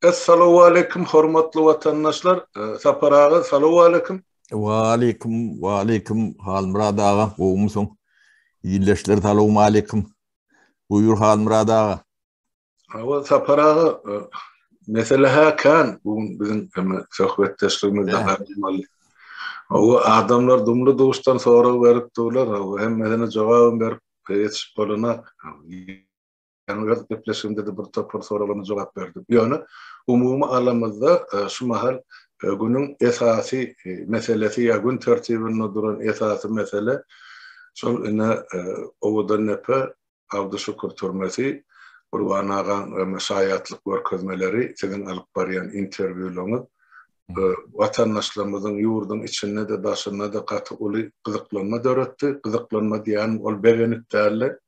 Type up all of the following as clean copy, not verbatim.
Essalawwaleýkim hormatly watandaşlar. Sapar aga salawwaleýkim. Waleýkim, waleýkim Halmyrat aga, gowumysyň? Ildeşler salowmaleýkim. Buýur Halmyrat aga. Hawa Sapar aga, mesele hä kän bu gün biziň hem söhbetdeşligimizde garalmaly. Hawa adamlar dumly-duşdan sorag berip durlar, hawa hemmesine jogabam berip ýetişip bolanok. Ýaňy öz gepleşigimde-de bir topar soraglaryna jogap berdim. Ýöne umumy alamyzda şu mahal günüň esasy meselesi ýa gün tertibinde duran esasy mesele şol ine Owadandepe Abdyşükür türmesi, Gurban agaň şaýatlyk görkezmeleri, siziň alyp barýan interwýularyňyz watandaşlarymyzyň ýurduň içinde-de, daşynda-da gaty uly gyzyklanma döretdi. Gyzyklanma diýýänim ol begenip däldi.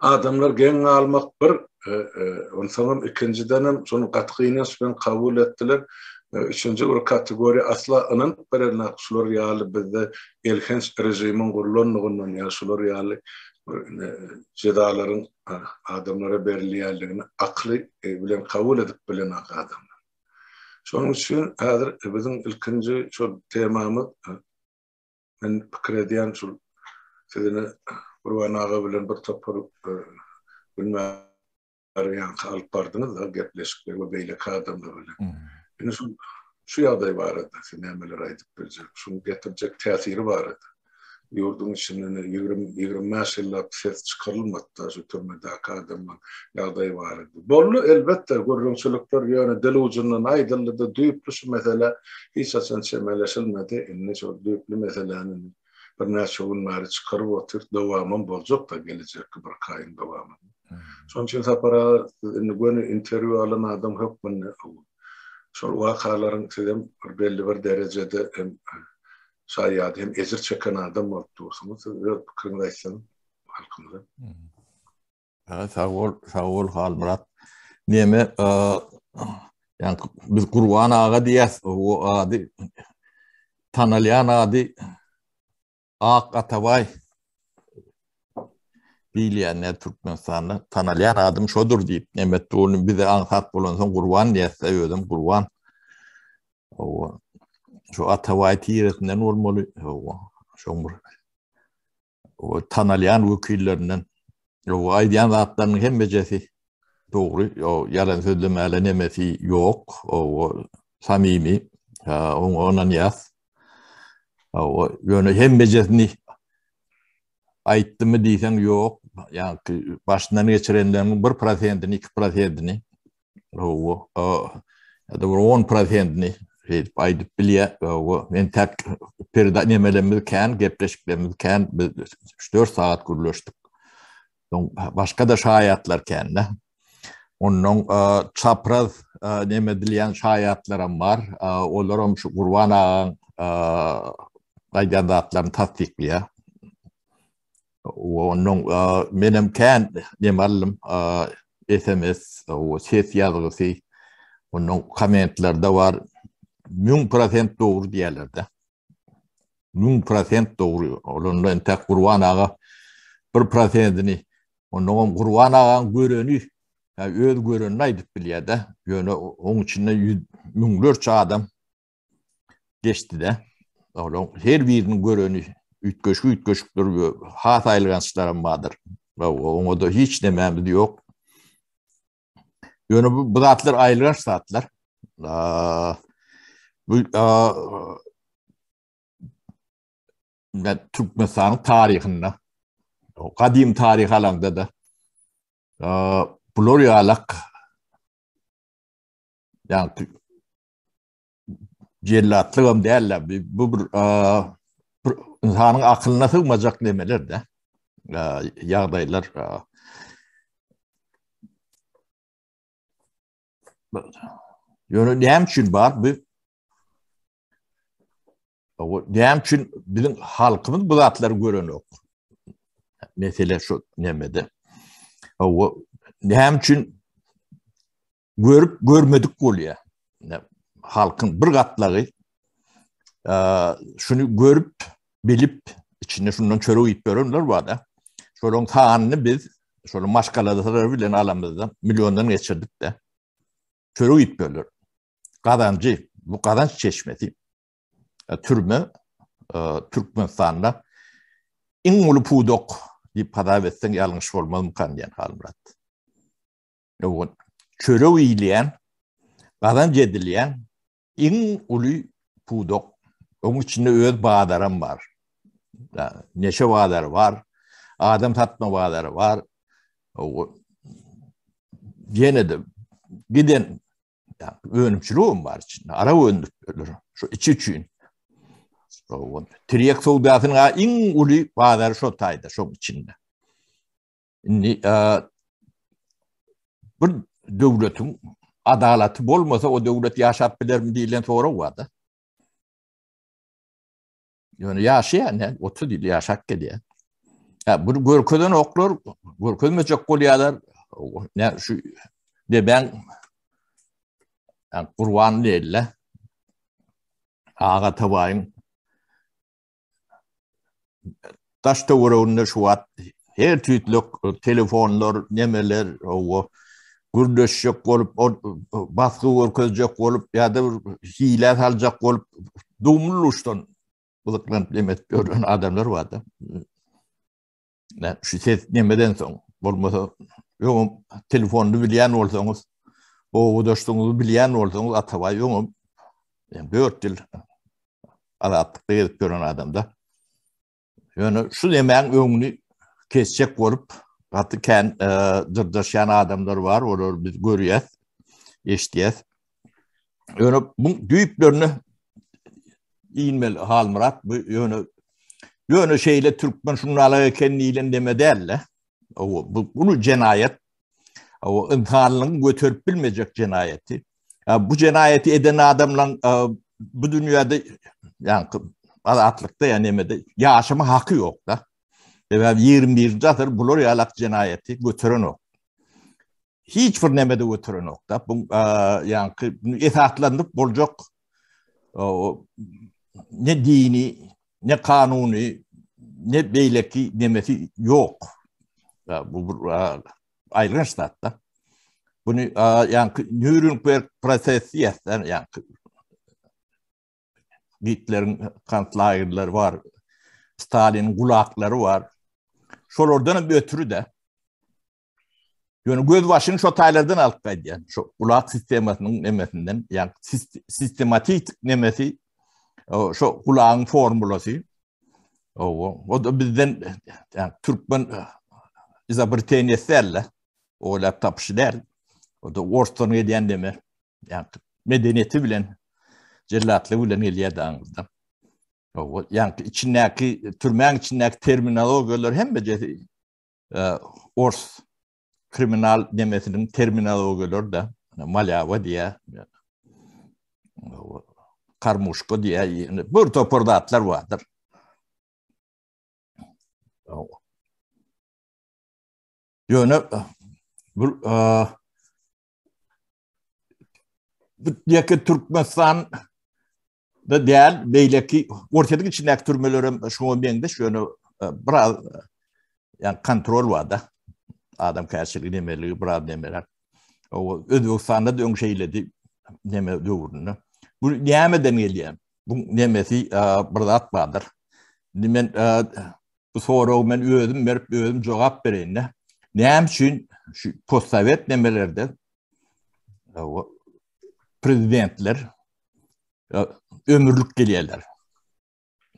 Adamlar geň galmak bir, onsoňam ikinjidenem şony gaty gynanç bilen kabul etdiler. Üçünji bir kategoriýa asla ynanyp berenok şular ýaly bizde elhenç režimiň gurlandygyndan ýa şular ýaly bir jezalaryň adamlara berilýänligini akyly bilen kabul edip bilenok adamlar. Şonuň üçin häzir biziň ilkinji şol temamyz Men pikir edýän şul siz ine Gurban aga bilen bir topar gün bäri ýaňky alyp bardyňyz-da gepleşikleri we beýleki adamlar bilen. Ine şu şu ýagdaý barada siz nämeler aýdyp biljek? Şuň getirjek täsiri barada. Ýurduň içinde ine 20 25 ýyllap ses çykarylmady-da şu türmedäki adamlaryň ýagdaýy barada. Boldy elbetde gürrüňçilikler ýöne dil ujundan aýdyldy-da düýpli şu meselä hiç haçan çemeleşilmedi. Indi şol düýpli meseläni indi birnäçe gün bäri çykaryp otyr. Dowamam boljak-da gelejekki birki aýyň dowamynda. Şonuň üçin Sapar aga siz indi göni interwýu alan adam hökmünde şol wakalaryň sizem bir belli bir derejede hem şaýady hem ejir çeken adam bolup dursuňyz. Siz öz pikiriňizi aýtsaňyz halkymyza. Ha, sag bol, sag bol Halmyrat. Neme, ýa biz Gurban aga diýýäs, o ady tanalýan ady Ak Atabaý diýilýän ne Türkmenistanda tanalýan adym şodur diýip, neme ony bize aňsat bolansoň Gurban diýýäs, özüm Gurban. Owa. Şu Atabaý tiresinden bolmaly. Owa. Şoň bir o tanalýan wekillerinden o aýdýan zatlarynyň hemmejesi dogry, o ýalan sözlemäle nemesi ýok, o samimi, oňa ynanýas. O ýöne hemmejesini aýtdymy diýseň ýok, ýa-ni başyndan geçirenleriniň 1%-ini, 2%-ini Hawa, ýa-da bir 10 prosentini şeýdip aýdyp bilýär. Hawa, entäk perda nemelerimiz kän, gepleşiklerimiz kän. Biz 3-4 sagat gürleşdik. Soň başga-da şaýatlar kän-de. Ondan çapraz neme edilýän şaýatlaram bar. Olaram şu Gurban agaň aýdýan zatlaryny tassyklaýar. Ondan menem kän dem aldym. SMS, o ses ýazgysy, ondan kommentlerde bar. 1000% dogry diýerler-de. 1000% dogry. Olarda entek Gurban aga bir prosentini, ondan Gurban agaň göreni, öz görenini aýdyp bilýär-de. Ýöne oň içinde ýüz müňlerçe adam geçdi-de. Olaryň her biriniň göreni üýtgeşik-üýtgeşikdir we has aýylgançlaram bardyr. Oňa-da hiç nemämiz ýok. Ýöne bu, bu zatlar aýylganç zatlar. Bu Türkmenistanyň taryhynda gadym taryh alaňda-da bular ýalak ýagny jellatlygam däl-de, bu bir bir ynsanyň akylyna sygmajak nemeler-de, ýagdaýlar. Ýöne näme üçin bar bu? Näme üçin biziň halkymyz bu zatlary görenok? Mesele şu nemede. Näme üçin görüp görmedik bolýar. Halkyň bir gatlagy şuny görüp, bilip, içinde şundan çörek iýip ýörenler bar-da. Şolaryň sanyny biz, şolaryň maşgalalary bilen alamyzda milliondan geçirdik-de. Çörek iýip ýörler. Gazanjy, bu gazanç çeşmesi. Türme Türkmenistanda iň uly pudak diýip hasap etseň ýalňyş bolmazmykan diýen Halmyrat. Çörek iýilýän, gazanç edilýän iň uly pudak. Onuň içinde öz bazaram bar. Neşe bazary bar, adam satma bazary bar. Ýene-de giden önümçiligem bar içinde. Ara öndürip Şu içi üçin. Tirýek söwdasynyň iň uly bazary şo taýda, şoň içinde. Indi bir döwletiň adalaty bolmasa o döwlet ýaşap bilermi diýlen sorag bar-da. Ýöne ýaşaýar, ne 30 ýyl ýaşap gelýär. Ha, bunu görkezen oklar, görkezmejek bolýarlar. Ne şu deben yani Kurban diýildi. Aga Tabaýyň daş töwereginde şu wagt her tüýtlük telefonlar, nemeler, owa gürleşjek bolup, basgy görkezjek bolup ýa-da bir hile saljak bolup dumly uçdan gyzyklanyp neme edip ýören adamlar bar-da. Näme şu ses nemeden soň bolmasa öňem telefonyny bilýän bolsaňyz, obadaşlygyňyzy bilýän bolsaňyz Atabaý öňem ýani 4 ýyl azatlykda gezip ýören adamda. Ýöne şu nemäň öňüni kesjek bolup gaty kän e, dyrdaşýan adamlar bar, olary biz görýäs, eşidýäs. Ýöne bu düýplerine inmeli Halmyrat bu ýöne ýöne şeýle türkmen şundalyk eken diýlen deme däl-de. O bu uly jenaýat. O ynsanlygyň göterip bilmejek jenaýaty. Bu jenaýaty eden adamlaryň bu dünýäde ýa-ni azatlykda ýa nemede ýaşama haky ýok-da. Sebäbi 21-nji asyr bular ýalak jenaýaty göterenok. Hiç bir nemede göterenok-da. Bu ýaňky esaslandyryp boljak ne dini, ne kanuny, ne beýleki nemesi ýok. Bu bir aýylganç zat-da. Bunu ýaňky Nýurnberg prosesi ýa-da ýaňky Gitleriň konslagerleri bar. Staliniň gulaklary bar. Şolardan hem ötürü-de. Ýöne gözbaşyny şo taýlardan alyp gaýdýan. Şo gulak sistemasynyň nemesinden, ýagny sistematik nemesi şo gulagyň formulasy. Owa, o da bizden ýagny türkmen izobreteniýasy däl-de, oýlap tapyşy däl. O da orsdan gelýän neme, ýagny medeniýeti bilen, jellatlygy bilen gelýär daňyzdan. Owa, ýagny içindäki türmäň içindäki terminologiýalar hemmejesi ors kriminal nemesiniň terminologiýalary da malýawa diýä karmuşka diýä bir topar zatlar bardyr. Ýöne bu bu ýeke Türkmenistan da däl, beýleki Orsýetiň içindäki türmeler hem şuňa meňzeş, ýöne e, biraz ýa kontrol bar-da. Adam kärçiligi nemeligi biraz nemeler. O Özbegistanda da öň şeýledi neme döwründe. Bu nämeden gelýär? Bu nemesi e, bir zat bardyr. Indi men e, bu soragy men özüm berip özüm jogap bereýin-de. Näme üçin şu postsowet nemelerde prezidentler ömürlik gelýärler.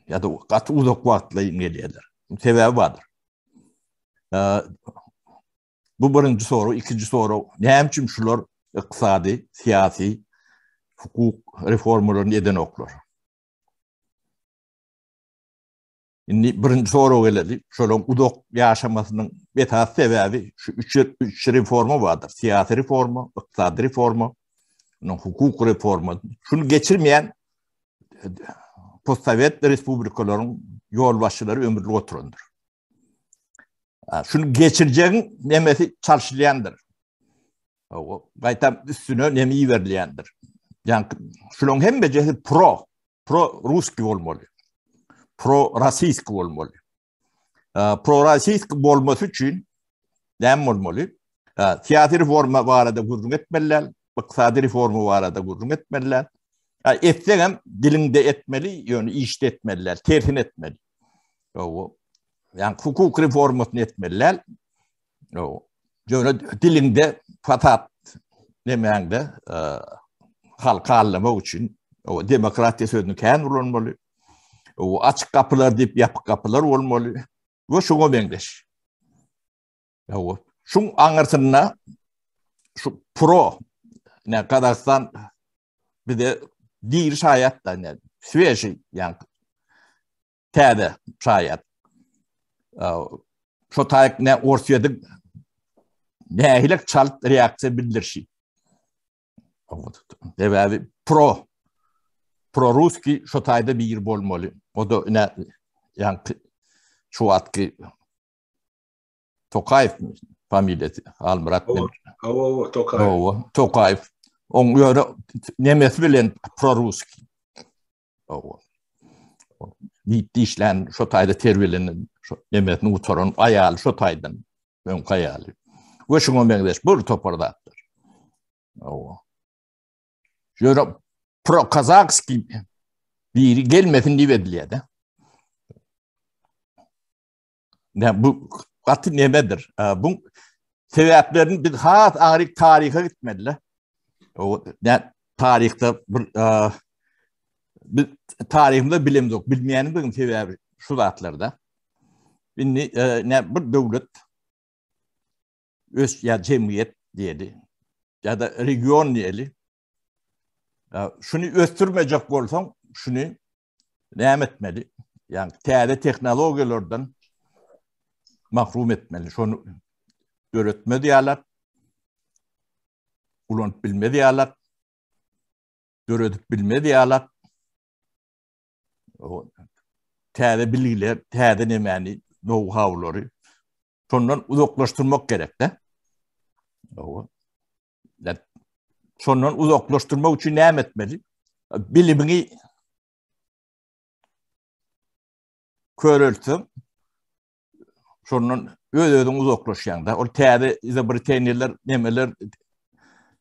Ýa-da gaty uzak wagtlaýyn gelýärler. Sebäbi bardyr. Bu birinji sorag, ikinji sorag, näme üçin şular ykdysady, syýasy, hukuk reformalaryny edenoklar? Indi birinji sorag geleli. Şolaryň uzak ýaşamasynyň esasy sebäbi şu üç, üç reforma bardyr. Syýasy reforma, ykdysady reforma, hukuk reforma. Şuny geçirmeýän postsowet respublikalaryň ýolbaşçylary ömürlik oturandyr. Şuny geçirjegiň nemesi çalşylýandyr. Gaýtam üstüne neme iberilýändir. Ýa şularyň hemmesi pro pro ruski bolmaly. Pro rasiýski bolmaly. Pro rasiýski bolmasy üçin näme bolmaly? Syýasy reforma barada gürrüň etmeliler. Ykdysady reforma barada gürrüň etmeliler. Etsegem diliňde etmeli, ýöne işde etmeliler, tersini etmeli. Ýani hukuk reformasyny etmeliler. Ýöne diliňde fasad nemäňde halky aldamak üçin demokratiýa sözüni kän ulanmaly. Açyk gapylar diýip ýapyk gapylar bolmaly. We şuňa meňzeş. Ýa şuň aňyrsynda şu pro ne Gazagystan bize diri şaýat da ne sveži ýa täze şaýat. Şo taýyk ne Orsýetiň nähili çalt reaksiýa bildirişi. Sebäbi pro pro-ruski şo taýda bir bolmaly. O da ne ýa şu wagtky Tokaýew familiýasy Halmyrat bilen. Hawa, Tokaýew. Hawa, Tokaýew. Oň ýöne nemesi bilen proruski. Hawa. Diýip dişlän şo taýda terbiýelenen şo nemesini gutaran aýaly şo taýdan öňki aýaly. We şuňa meňzeş bir topar zatlar. Hawa. Ýöne pro kazakski biri gelmesin diýip edilýär-de. Ne bu gaty nemedir? Bu sebäplerini biz has aňryk taryha gitmeli. O ne taryhda bir biz taryhymyzda bilemzok, bilmeýänimiziň sebäbi şu zatlarda. Indi ne bir döwlet öz ýa jemgyýet diýeli ýa-da region diýeli. Şuny ösdürmejek bolsaň, şuny näme etmeli? Ýagny täze tehnologiýalardan mahrum etmeli. Şony döretmez ýaly, ulanyp bilmez ýaly, döredip bilmez ýaly täze bilgiler, täze nemäni, know-howlary şondan uzaklaşdyrmak gerek-de. Şondan uzaklaşdyrmak üçin näme etmeli? Bilimiňi köreltseň, şondan öz-özüň uzaklaşýaň-da. Ol täze izobreteniýalar, nemeler,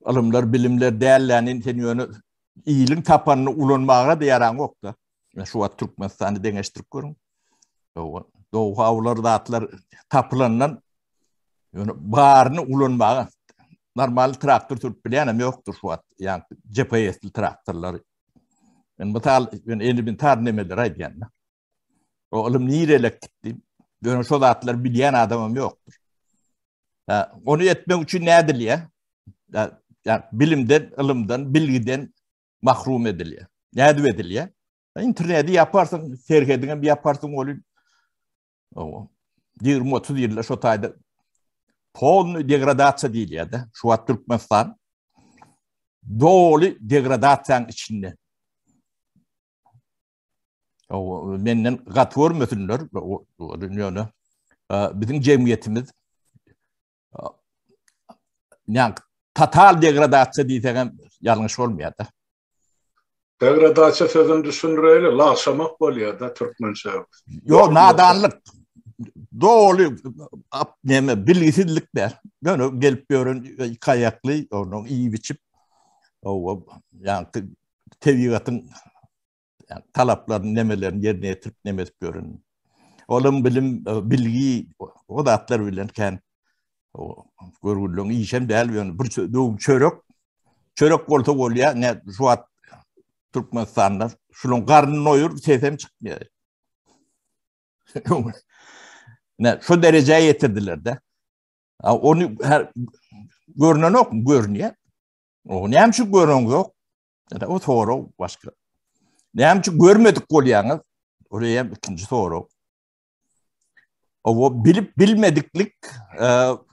ylymlar, bilimler dälläni sen ýöne iliň tapanyny ulanmaga-da ýaraňok-da. Şu wagt Türkmenistany deňeşdirip görüň. Know-howlar, zatlar tapylandan ýöne baryny ulanmaga normal traktor sürüp bilýänem ýokdur şu wagt. Ýa GPS-li traktorlary. Men mysal, men elementar nemeleri aýdýan. O ylym nirelek gitdi? Ýöne şo zatlary bilýän adamam ýokdur. Ha, ony etmek üçin nädilýär? Ýa bilimden, ylymdan, bilgiden mahrum edilýär. Nädip edilýär? Interneti ýaparsyň, serhediňem ýaparsyň ol. 20-30 ýylda şo taýda polny degradasiýa diýilýär-de. Şu wagt Türkmenistan doly degradasiýanyň içinde. O menden gaty görmesinler, ýöne biziň jemgyýetimiz ýa total degradasiýa diýsek hem ýalňyş bolmaýar-da. Degradasiýa sözüni düşündiräýeli, lagşamak bolýar-da türkmençe. Ýok, nadanlyk. Doly näme bilgisizlik däl. Ýöne gelip ýören iki aýakly, onuň iýip içip, ýa tebigatyň talaplaryny, nemelerini ýerine ýetirip, neme edip ýören. Olam bilim, e, bilgi, o zatlar bilen kän görgüliň işem däl, ýöne bir döwüm çörek, çörek bolsa bolýar, ne şu wagt Türkmenistanda şunuň garnyny doýur, sesem çykmaýar. Ne, şu derejä ýetirdiler-de. Ony her görnenok, görünýär. O näme üçin göreňzok? O sorag başga. Näme üçin görmedik bolýaňyz? O hem ikinji sorag. O bilip bilmediklik e,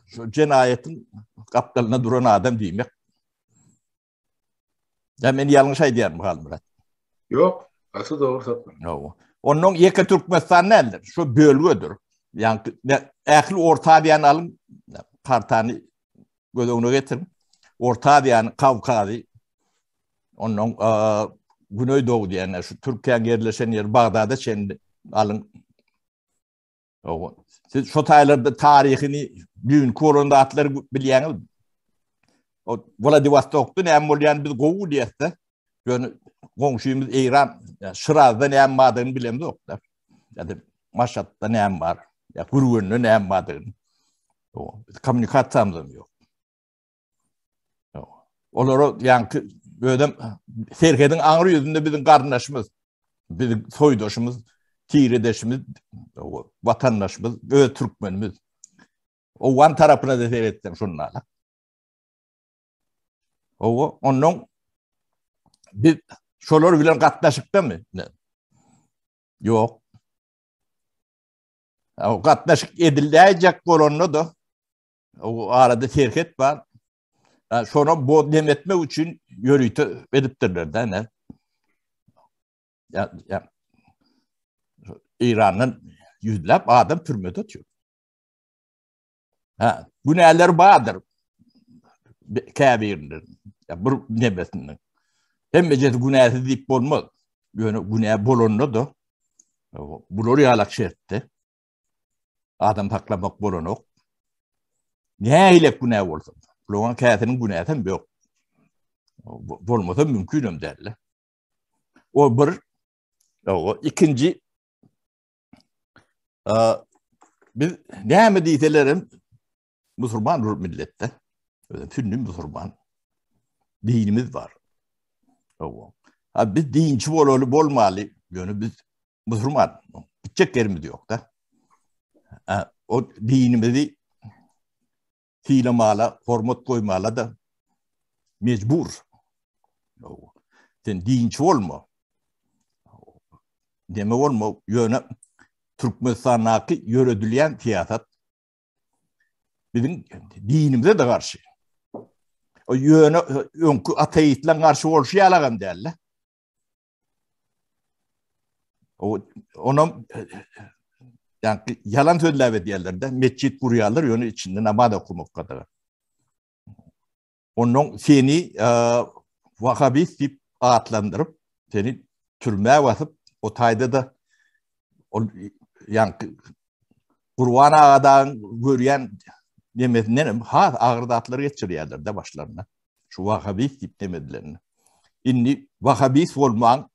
şu jenaýatyň gapdalynda duran adam diýmek. Ya men ýalňyş aýdýarmy Halmyrat? Ýok, gaty dogry tapdyň. Ýok. Ondan ýeke Türkmenistan däldir, şu bölgedir. Ýa ähli Orta Aziýany alyň, kartany göz öňüne getiriň. Orta Aziýany, Kawkazy, ondan Güneý Dogy diýen şu Türkiýäniň ýerleşen ýeri Bagdada çenli alyň. Siz şu taýlarda taryhyny, düýnki bolan zatlary bilýäňiz. O Wladivostokda näme bolýan biz gowy bilýäs-de. Ýöne goňşymyz Eýran, Şirazda näme bardygyny bilemzok-da. Ýa-da Maşatda näme bar, ýa Gürgende näme bardygyny. Biz kommunikasiýamyz hem ýok. Olara ýaňky özem serhediň aňry ýüzünde biziň garyndaşymyz, biziň soýdaşymyz, tiredeşimiz, watandaşymyz, öz türkmenimiz. Owgan tarapyna da seretseň şonda. Owa, ondan biz şolar bilen gatnaşykdamy? Ýok. O gatnaşyk ediläýjek bolanda da o arada serhet bar. Şona bu dem etmek üçin ýörite edipdirler de ne? Ya, ya, İrandan yüzläp adam türmede oturuyor. Ha, günäler bardyr. Käbirinde. Ya bir nebesinde. Hemmejesi günäsiz diýip bolmaz. Ýöne günä bolanda da bular ýalak şertde adam saklamak bolanok. Nähili günä bolsa, bularyň käsiniň günäsi hem ýok. Bolmasa mümkin hem däl. O bir, o ikinji Biz näme diýselerem musulman bir milletde. Sünni musulman. Dinimiz bar. Hawa. Ha biz dinçi bolaly bolmaly. Ýöne biz musulman. Gitjek ýerimiz ýok-da. O dinimizi sylamala, hormat goýmala da mejbur. Sen dinçi bolma. Deme bolma, ýöne Türkmenistandaky ýöredilýän syýasat biziň dinimize de garşy. O ýöne öňki ateistleň garşy bolşy ýalagam däl-de. Onam yani yalan sözläp edýärler-de, metjit gurýarlar, ýöne içinde namaz okumak gadagan. Ondan seni e, wahabist diýip atlandyryp, seni türmä basyp, o taýda da ol ýaňky Gurban agadaň görýän nemesinden hem has agyr zatlar geçirýärler-de başlaryna. Şu wahabist diýip demedilerini. Indi wahabist bolmaň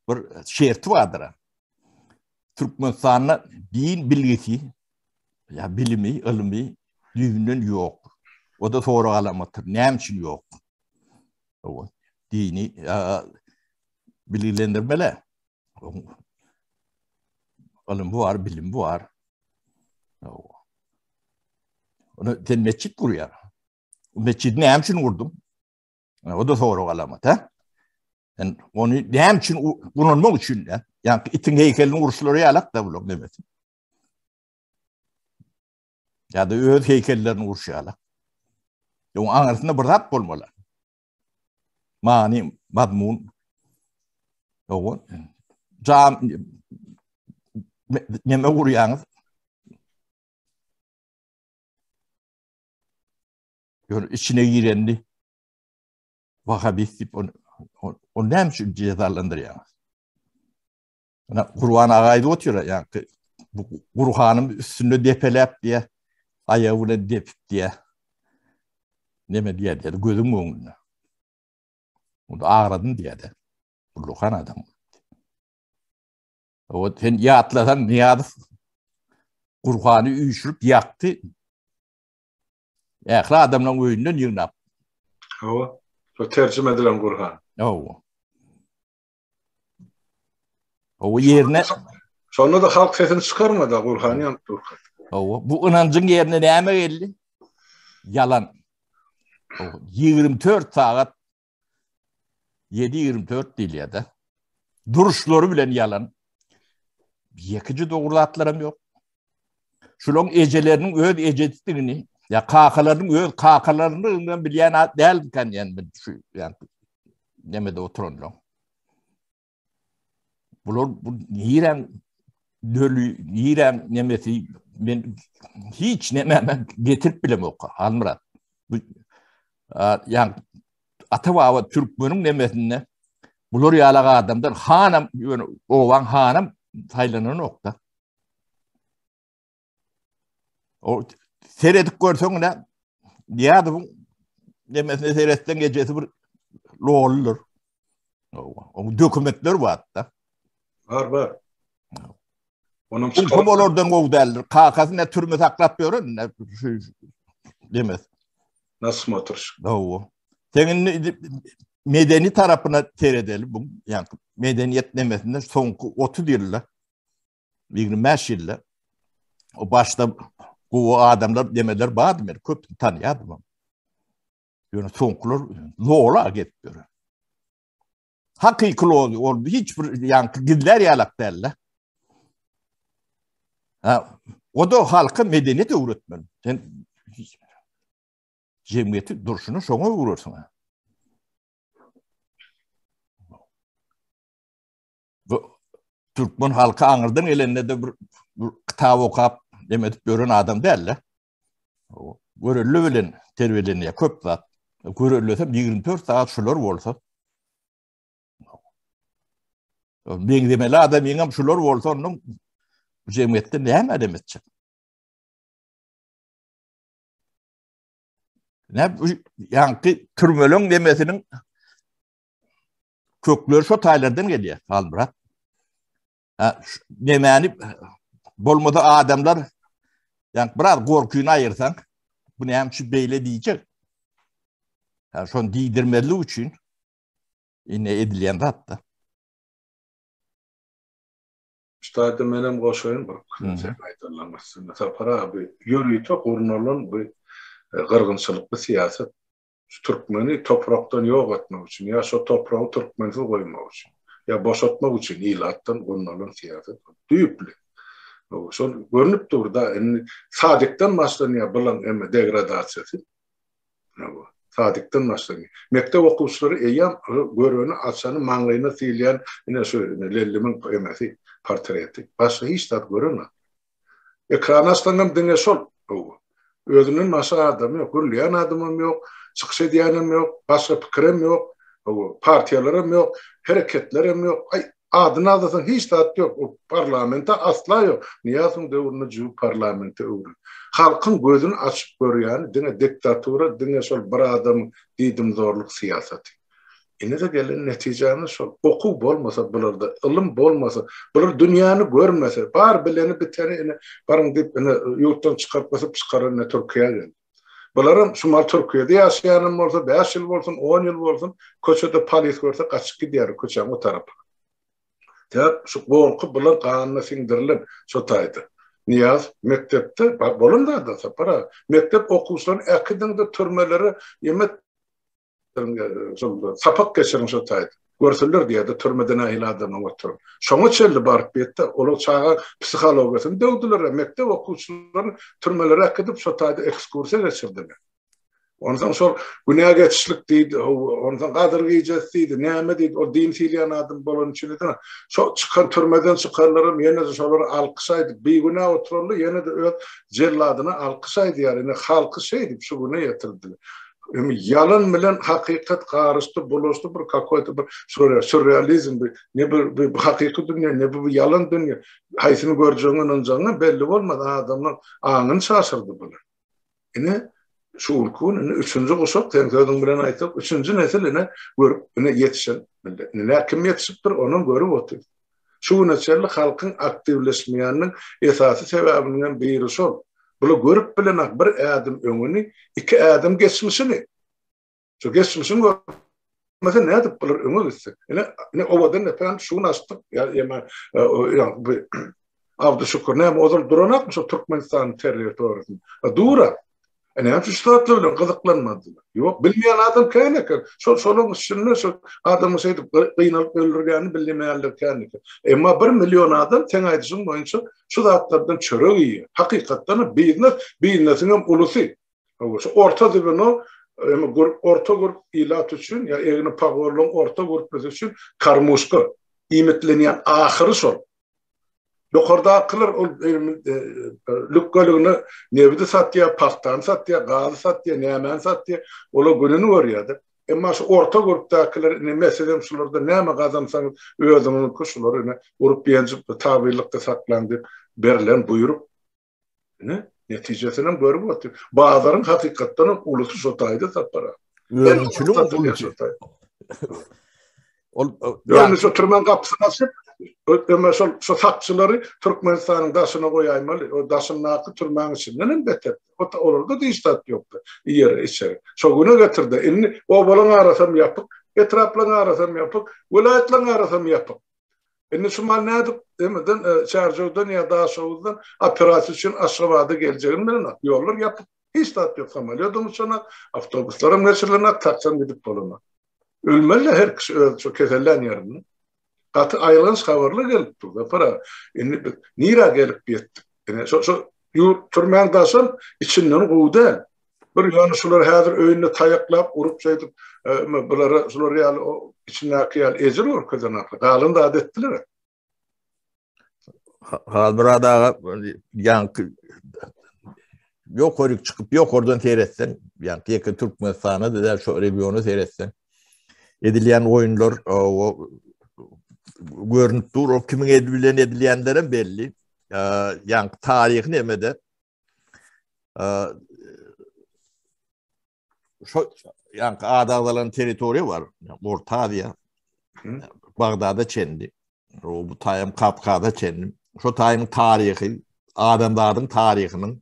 bir şerti bardyr. Türkmenistanda din bilgisi, ya bilimi, ylmy düýbünden ýok. O da sorag alamatyr. Näme üçin ýok? O dini bilgilendirmeli. Ylmy bar, bilimi bar. Onu sen metjit gurýar. Metjidi näme üçin gurduň? O da sorag alamat, ha? Yani onu näme üçin ulanmak üçin de? Yani itiň heýkelini uruşlary ýalak da bular demesi. Ya da öz heýkellerini uruşýarlar. Oň aňyrsynda bir zat bolmaly. Many, mazmun. Ogo. Jam neme gurýaňyz? Ýöne içine girendi. Wahabist diýip ony ony näme üçin jezalandyrýaňyz? Ana Gurban aga aýdyp otyr, ýa-ni bu Gurhanyň üstünde depeläp diýä, aýagy bilen depip diýä. Neme diýä diýä, gözüň öňünde. Onda agradym diýä-de. Gurhan adam. O sen ýatlasaň Nyýazow Gurhany üýşürip ýakdy. Ähli adamlaryň öýünden ýygnap. Hawa. Şo terjime edilen Gurhan. Hawa. Hawa ýerine Şonda da halk sesini çykarmady, Gurhan ýanyp durka. Hawa, bu ynanjyň ýerine näme geldi? Ýalan. 24 sagat 7-24 diýilýär-de. Duruşlary bilen ýalan. Ýekeje dogry zatlaram ýok. Şularyň ejeleriniň öz ejesidigini, ýa kakalarynyň öz kakalarynydygyny bilýän at dälmikan diýen men şu ýa nemede oturanlar. Bular bu niräň döli, niräň nemesi men hiç näme getirip bilemok Halmyrat. Bu ýa ata-baba türkmeniň nemesinde bular ýaly adamlar hanam ýöne obaň hanam saýlananok-da. O seredip görseň ne Nyýazowyň. nemesine seretseň ejesi bir loldur. Oň dokumentler bar da. Bar bar. Onuň çykaryp olardan gowy däldir. Kakasy ne türme saklap ýören, ne şu demez. Nasmotrş. Hawa. Sen indi medeni tarapyna seredeli bu, ýa medeniýet nemesinde soňky 30 ýylda 25 ýylda o başda gowy adamlar demeler bardy men köp tanýardym. Ýöne soňkular lola gelip ýör. Hakyky loly ol hiç bir ýaňky gizlär ýalak däldi. Ha, o da halka medeniýet öwretmeli. Sen jemgyýeti durşuna şoňa öwürersiň. Bu türkmen halky aňyrdan gelende de bir, bir kitap okap dem edip ýören adam däldi. Görelde bilen terbiýelenýär köp zat. Görellesem 24 sagat şular bolsa. Meňzemeli adam ýeňem şular bolsa onuň jemgyýetde näme adam etjek? Ne bu ýaňky türmeleň demesiniň kökleri şo taýlardan gelýär, Halmyrat. Ha, nemäni bolmasa adamlar ýa biraz gorkyny aýyrsaň, bu näme üçin beýle diýjek? Ha, şony diýdirmezlik üçin ine edilýän zatda. Ştaýda menem goşaýyn bir sen aýdanlaryň üstüne. Sapar abi, ýörite gurnalan bu e, gyrgynçylykly syýasat Şu türkmeni toprakdan ýok etmek üçin ýa şo topragy türkmensiz goýmak üçin, ýa boşatmak üçin ilatdan gurnalan syýasat ol. Düýpli. Şol görnüp dur da, indi sadikden başlanýar bulaň eme degradasiýasy. Sadikden başlanýar. Mekdep okuwçylary eýýäm göreni açany maňlaýyna sylýan ine şu Lellimiň emesi portreti. Başga hiç zat görenok. Ekrany açsaňam diňe şol. Hawa. Özünden başga adam ýok. Gürleýän adamam ýok, çykyş edýänem ýok, başga pikirem ýok. Hawa, partiýalaram ýok, hereketlerem ýok. Aý, adyny agzasaň hiç zat ýok. O parlamente asla ýok. Nyýazowyň döwründe jübi parlamente öwrüldi. Halkyň gözüni açyp görýäni diňe diktatura, diňe şol bir adamyň diýdimzorluk syýasaty. Ine-de gelen netijämiz şol. Okuw bolmasa bularda, ylym bolmasa, bular dünýäni görmese, bar bileni biteni ine baryň diýip ine ýurtdan çykaryp gysyp çykaran ine Türkiýä geldi. Bularam şu mal Türkiýede ýaşaýanam bolsa 5 ýyl bolsun, 10 ýyl bolsun köçede polis görse gaçyp gidýär köçäň o tarapyna. Sebäp şu gorky bular ganyna siňdirilen şo taýda. Nyýaz mekdepde bolan zat Sapar aga. Mekdep okuwçylaryny äkidiňde türmelere ýemet şol sapak geçiriň şo taýda. Görsünler diýýär-de türmede nähili adamlaryň oturyny. Şoňa çenli baryp ýetdi. Olar çaga psihologiýasyny döwdüler, mekdep okuwçylaryny türmelere äkidip şo taýda ekskursiýa geçirdiler. Onsoň şol günä geçişlik diýdi, onsoň gadyr gijesi diýdi, näme diýdi, ol din sylaýan adam bolany üçin edi. Şo çykan türmeden çykanlaram ýene-de şolara alkyş aýdyp, bigünä oturanlar ýene-de öz jelladyna alkyş aýdýar. Ine halky şeýdip şu güne ýetirdiler. Indi ýalan bilen hakykat garyşdy, bulaşdy bir kakoýto bir sürrealizm bir ne bir, bir hakyky dünýä, ne bir ýalan dünýä. Haýsyny görjegiňe ynanjagyňa belli bolmaz, adamlaryň aňyny çaşyrdy bular. Ine şu günki gün indi üçünji guşak, seň sözüň bilen aýtsak, üçünji nesil ine görüp, ine ýetişen millet. Ine kim ýetişipdir, onam görüp otyr. Şu güne çenli halkyň aktiwleşmeýäniniň esasy sebäbiniň hem biri şol. Bular görüp bilenak bir ädim öňüni, iki ädim geçmişini. Şu geçmişini görmese nädip bular öňe gitsin? Ine, ine owadan depäni şu gün açdyk. Ýa ýa ýa bu Abdy Şükür näme ozal duranakmy şu Türkmenistanyň territoriýasynda? Dura. E näme üçin şu zatlar bilen gyzyklanmadylar? Ýok, bilmeýän adam kän eken. Şol şolaryň içinde şu adamyň şeýdip gynalyp öldürgänini bilmeýänler kän eken. Emma bir million adam seň aýdyşyň boýunça şu zatlardan çörek iýýär. Hakykatdan hem biznes, biznesiň hem ulusy. Şu orta zweno, ýa orta grup ilat üçin, ýa egni pagonlyň orta gruplasy üçin karmuşka iýmitlenýän ahyry şol. Ýokardakylar ol lükgeligine nebidi satýar, pagtany satýar, gazy satýar, nämäni satýar, olar gününi görýär-de. Emma şu orta grupdakylar ine meselem şularda näme gazansaňyz özüňiňki şulary ine urup ýenjip tabylykda saklaň diýip berlen buýruk. Ine netijesinem görüp otyr. Bazaryň hakykatdanam ulusy şo taýda Sapar aga. Önümçiligiň Ol ýöne şu türmen gapysyny açyp, ötme şol şu sakçylary Türkmenistanyň daşyna goýaýmaly. O daşyndaky türmäň içinden hem beter. O olarda diş zat ýokdy. Iýere, içere. Şo güne getirdi. Indi obalaryň arasam ýapyk, etraplaryň arasam ýapyk, welaýatlaryň arasam ýapyk. Indi şu mal nädip demeden e, Çärjewden ýa Daşoguzdan operasiýa üçin Aşgabada geljegini bilenok. Ýollar ýapyk. Hiç zat ýok. Samolýodam uçanak, awtobuslaram geçirilenak, taksam gidip bolanak. Ölmeli her kişi öz şu kesellän ýerinde. Gaty aýylganç habarlar gelip dur. Zafar aga, indi biz nirä gelip ýetdik? Ine şo şo ýurt türmäň daşam içinden gowy däl. Bir ýöne şular häzir öýünde taýaklap urup şeýdip e, bulara şular ýaly o içindäki ýaly ejir görkezen akly. Galan zat etdiler. Halmyrat aga ýaňky ýokaryk çykyp ýokardan seretsen, ýaňky ýeke Türkmenistana da däl şu regiona seretsen edilýän oýunlar o görünip dur, o kimiň eli bilen edilýänlerem belli. Ýaňky taryhy nemede Şo ýaňky ady agzalan territoriýa bar. Orta Aziýa. Bagdada çenli. O bu taýam Kawkaza çenli. Şo taýyň taryhy, adamzadyň taryhynyň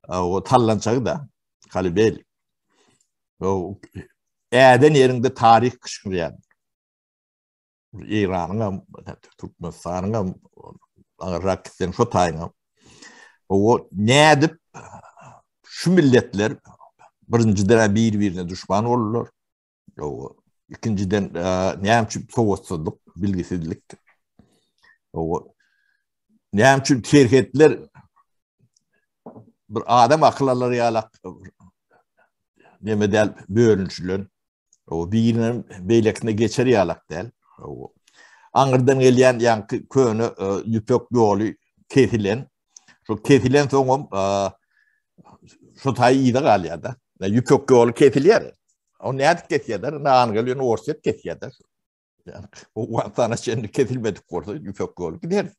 o sallançagy da Kalibel. O äden ýeriňde taryh kyşgyrýar. Eýranyň hem, Türkmenistanyň hem, aňyrrak gitseň şo taýyň hem. O nädip şu milletler birinjiden bir-birine düşman boldular. O ikinjiden näme üçin sowatsyzlyk, bilgisizlik. O näme üçin serhetler bir adam akyl alar ýaly neme däl bölünişilen. O birinin beýlekisine geçer ýalak däl. O aňyrdan gelýän ýaňky köne e, ýüpek ýoly kesilen. Şo kesilen soňam e, şo taý yza galýar-da. Ýüpek ýoly kesilýär. O nädip kesýärler? Na Angliýa, Orsýet kesýär-de. Owganystana çenli kesilmedik bolsa ýüpek ýoly gider.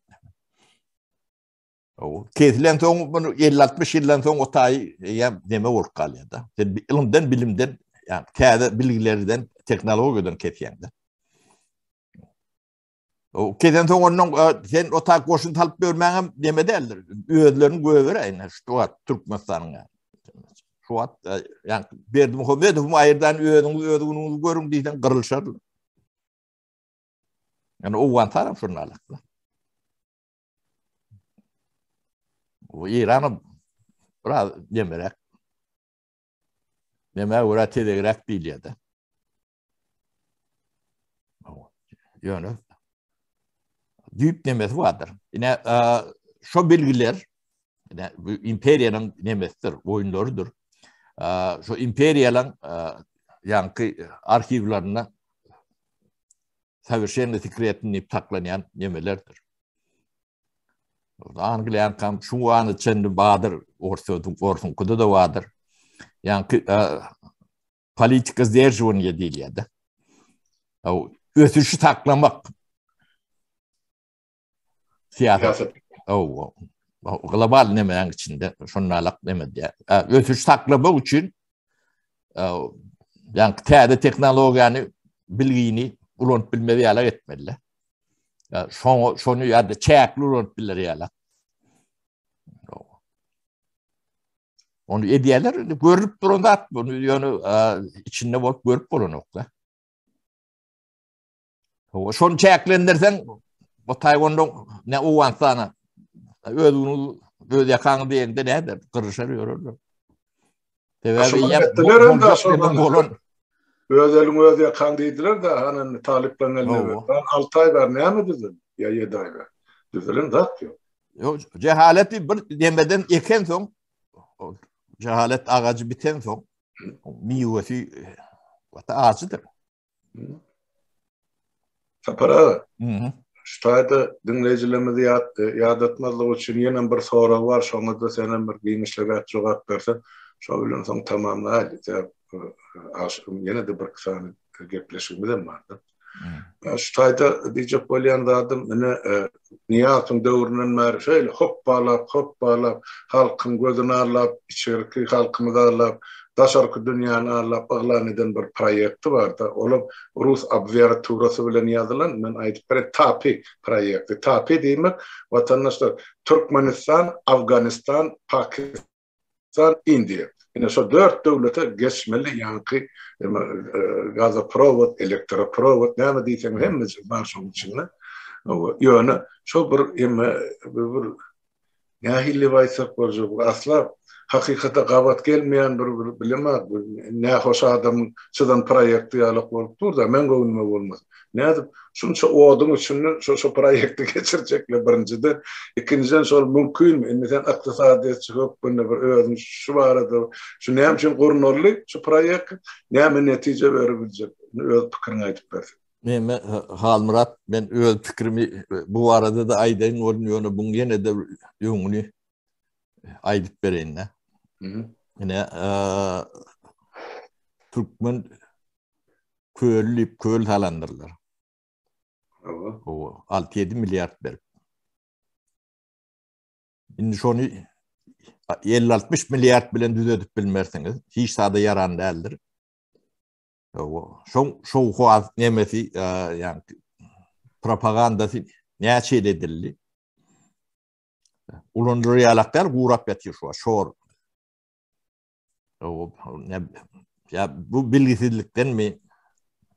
Kesilen soň bunu 50-60 ýyldan soň o taý ýa neme bolup galýar-da. Sen ylymdan, bilimden, ýa täze bilgilerden, tehnologiýadan kesýäň-de. O kesen soň ondan e, sen o taý goşun salyp bermäňem neme däldir. Özlerini göberäýin şu wagt Türkmenistanyň ýa. Şu wagt e, ýa Berdimuhamedowyň aýyrdan özüňiz öz günüňizi görüň diýseň gyrylşarlar. Ýani Owganystan hem şonda alakly. Bu İran'a biraz demirek. Neme görä tezegräk diýilýär-de. Ýöne düýp nemesi bardyr. Ine şo bilgiler ine bu imperiýanyň nemesidir, oýunlarydyr. Şo imperiýalaryň ýaňky arhiwlerinde sowerşenno sekretny diýip saklanýan nemelerdir. Angliýanyňkam şu ana çenli bardyr, Orsýetiň orsuňkyda da bardyr. Ýaňky e, politika sdерживания diýilýär-de. Ösüşi saklamak. Syýasat. Hawa. Global nemäň içinde şonalak neme diýär. Ösüş saklamak üçin ýa täze tehnologiýany, bilgini ulanyp bilmez ýaly etmeli. Şoňa şony ýa-da çäkli ulanyp biler ýaly. Onu edýärler, görüp duran zat bunu ýöne içinde bolup görüp bolanok da. Hawa, şony çäklendirseň, o taýgonda ne Owganystana özüňiz öz ýakaňy diýende näder? Gyryşar ýörerler. Sebäbi ýa bolan öz eliň öz ýakaň diýdiler de, hany talyplaryň eline berdi. 6 aý bar näme düzeldi? Ýa 7 aý bar. Düzelen zat ýok. Ýok, jehaleti bir demeden eken soň, jehalet agajy biten soň, miwesi gaty ajydyr. Sapar aga, şu taýda diňleýjilerimizi ýat, ýadatmazlyk üçin ýenem bir sorag bar, şoňa-da senem bir giňişleräk jogap berseň, şo bilen soň tamamlaýaly. Sebäp agşam ýene-de birki sany gepleşigimizem bardy. Şu taýda diýjek bolýan zadym, ine, Nyýazowyň döwründen bäri şeýle hopbalap, hopbalap, halkyň gözüni allap, içerki halkymyzy allap, daşarky dünýäni aldap yglan eden bir proýekti barda, olam rus abwearaturasy bilen ýazylan, men aýdyp bereýin, TAPI proýekti. TAPI diýmek, watandaşlar, Türkmenistan, Afganistan, Pakistan, Indiýa. Ine şo dört döwlete geçmeli ýaňky gazoprowod, elektroprowod, näme diýseň hemmesi bar şoň içinde. Ýöne şo bir bir Nähili diýip aýtsak boljak, bu asla hakykata gabat gelmeýän bir bir bilemok, bir nähoş adamyň çyzan proýekti ýalak bolup dur-da, meň göwnüme bolmasa. Nädip şunça oduň içinden şo şo proýekti geçirjekler birinjiden, ikinjiden şol mümkinmi? Indi sen ykdysadyýetçi hökmünde bir özüň şu barada şu näme üçin gurnaldy şu proýekt, näme netije beribiljek, öz pikiriňi aýdyp berseň. Meme Halmyrat men öz pikrimi bu barada da aýdaýyn bolun ýöne buň ýene-de öňüni aýdyp bereýin-de. Ine türkmen köli diýip köl salandyrlar. Hawa. 6-7 milliard berip. Indi şony 50-60 milliard bilen düzedip bilmersiňiz. Hiç zada ýaran däldir. Şoň şowhaz nemesi, ýagny propagandasy näçe ýyl edildi? Ulanylar ýalak däl, gurap ýatyr şu wagt, şor. Ýa bu bilgisizlikdenmi,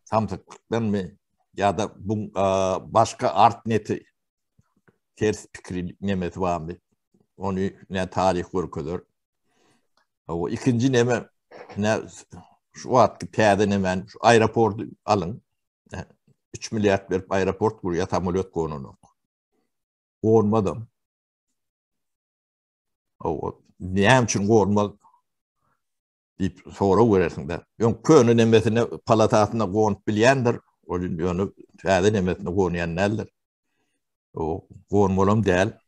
samsyklykdanmy ýa-da bu başga art neti ters pikiri nemesi barmy? Ony ne taryh görkezer. O ikinji neme ne şu wagtky täze nemen şu aeroporty alyň. 3 milliard berip aeroport gurýar, samolýot gonanok. Gonmadam. O näme üçin gonmaz diýip sorag berersiň-de. Öň köne nemesine palatasyna gonup bilýändir, ol ýöne täze nemesine gonýan däldir. O gonmalam däl.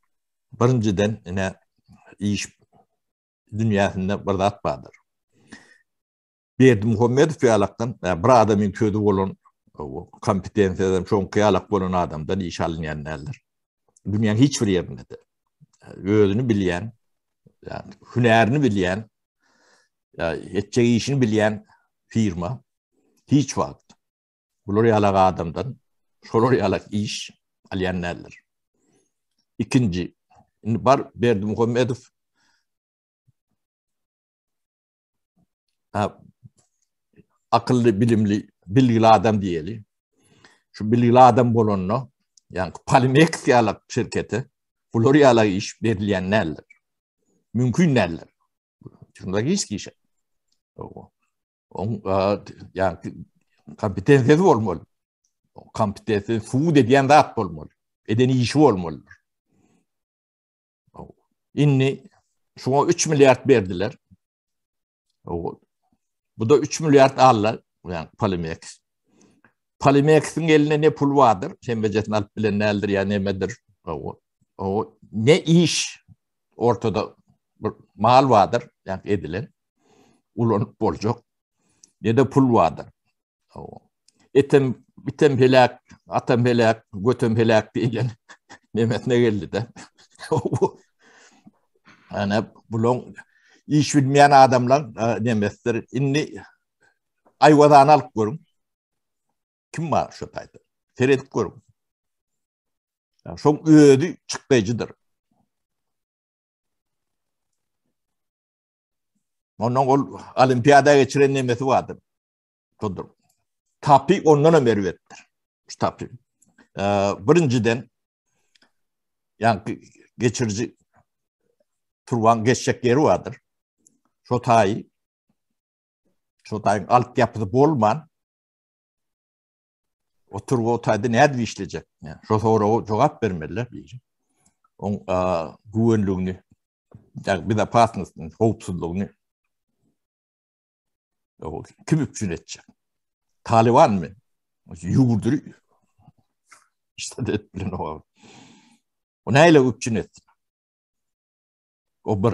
Birinjiden ine iş dünýäsinde bir zat bardyr. Berdimuhamedow ýalakdan bir adamyň sözi bolan kompetensiýadan şoňky ýalak bolan adamdan iş alynýan däldir. Dünýäň hiç bir ýerinde-de. Özüni bilýän, ýagny hünärini bilýän, etjek işini bilýän firma hiç wagt Bular ýalak adamdan şolar ýalak iş alýan däldir. Ikinji, indi bar Berdimuhamedow akylly, bilimli, bilgili adam diýeli. Şu bilgili adam bolanda, ýagny Polimex ýalak şirkete bular ýalak iş berilýän däldir. Mümkin däldir. Şunda hiç kişi. Oň ýa kompetensiýasy bolmaly. Kompetensiýasy subut edýän zat bolmaly. Eden işi bolmalydyr. Indi şuňa 3 milliard berdiler. Bu da 3 milliard aldylar, ýa Polimex. Polimexiň elinde ne pul bardyr, hemmejesini alyp bilen däldir ýa nemedir. O ne iş ortada bir mal bardyr, ýa edilen. Ulanyp boljak. Ne-de pul bardyr. Etem, item heläk, atam heläk, götem heläk diýlen nemesine geldi-de. Ana bulaň iş bilmeýän adamlar e, nemesdir. Indi Aýwazany alyp görüň. Kim bar şu taýda? Seredip görüň. Şoň özi çykdaýjydyr. Ondan ol olimpiada geçiren nemesi bardyr. Şodur. Tapi ondan hem erbetdir. Şu tapi. Ee, birinjiden yani geçirici turban geçjek ýeri bardyr. Şo taýy şo taýyň alt ýapysy bolman o turba o taýda nädip işlejek? Yani, şo soraga jogap bermeliler biri. Oň güwenligini, yani bezopasnostyny, howpsuzlygyny kim üpjün etjek? Talibanmy? Ýurdy işte et bilen o. O näle üpjün etsin? O bir.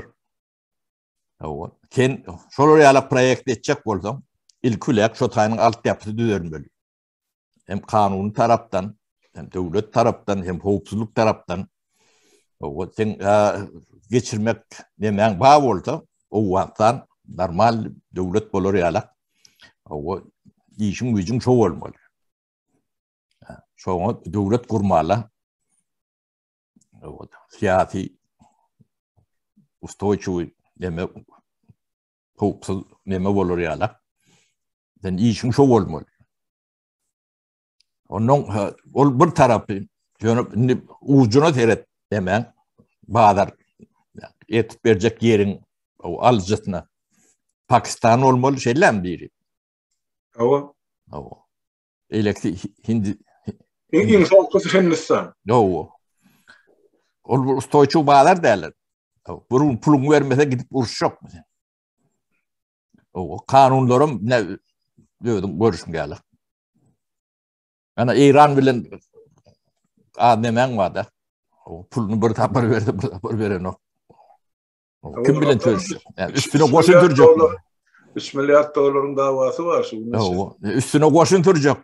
Hawa. Sen şolar ýaly proýekt etjek bolsaň, ilki bilen şo taýynyň altyapysy düzelmeli. Hem kanuny tarapdan, hem döwlet tarapdan, hem howpsuzlyk tarapdan. Hawa, sen geçirmek nemäň bar bolsa, Owganystan. Normal döwlet bolar ýaly. O işiň güýjüň şo bolmaly. Şoňa döwlet gurmaly. Syýasy ustoýçiwy neme howpsuz neme bolar ýaly. Sen işiň şo bolmaly. Ondan ol bir tarapy ýöne indi ujuna seret hemen bazar etip berjek ýeriň o alyjysyna Pakistan bolmaly şeýlem biri. Hawa. Hawa. Eýleki hindi Iň soňkusy Hindistan. Hawa. Ol bir ustoýçy bazar däl. Bir gün puluňy bermese gidip uruşjak. O kanunlarym ne özüň görüşüň ýaly. Ana Eýran bilen az nemäň bar-da. O puluny bir tapar berdi, bir tapar berenok. Kim bilen çözüşjek? Yani üstüne goşun sürjek. 3 milliard dollaryň dawasy bar şu gün. Üstüne goşun sürjek.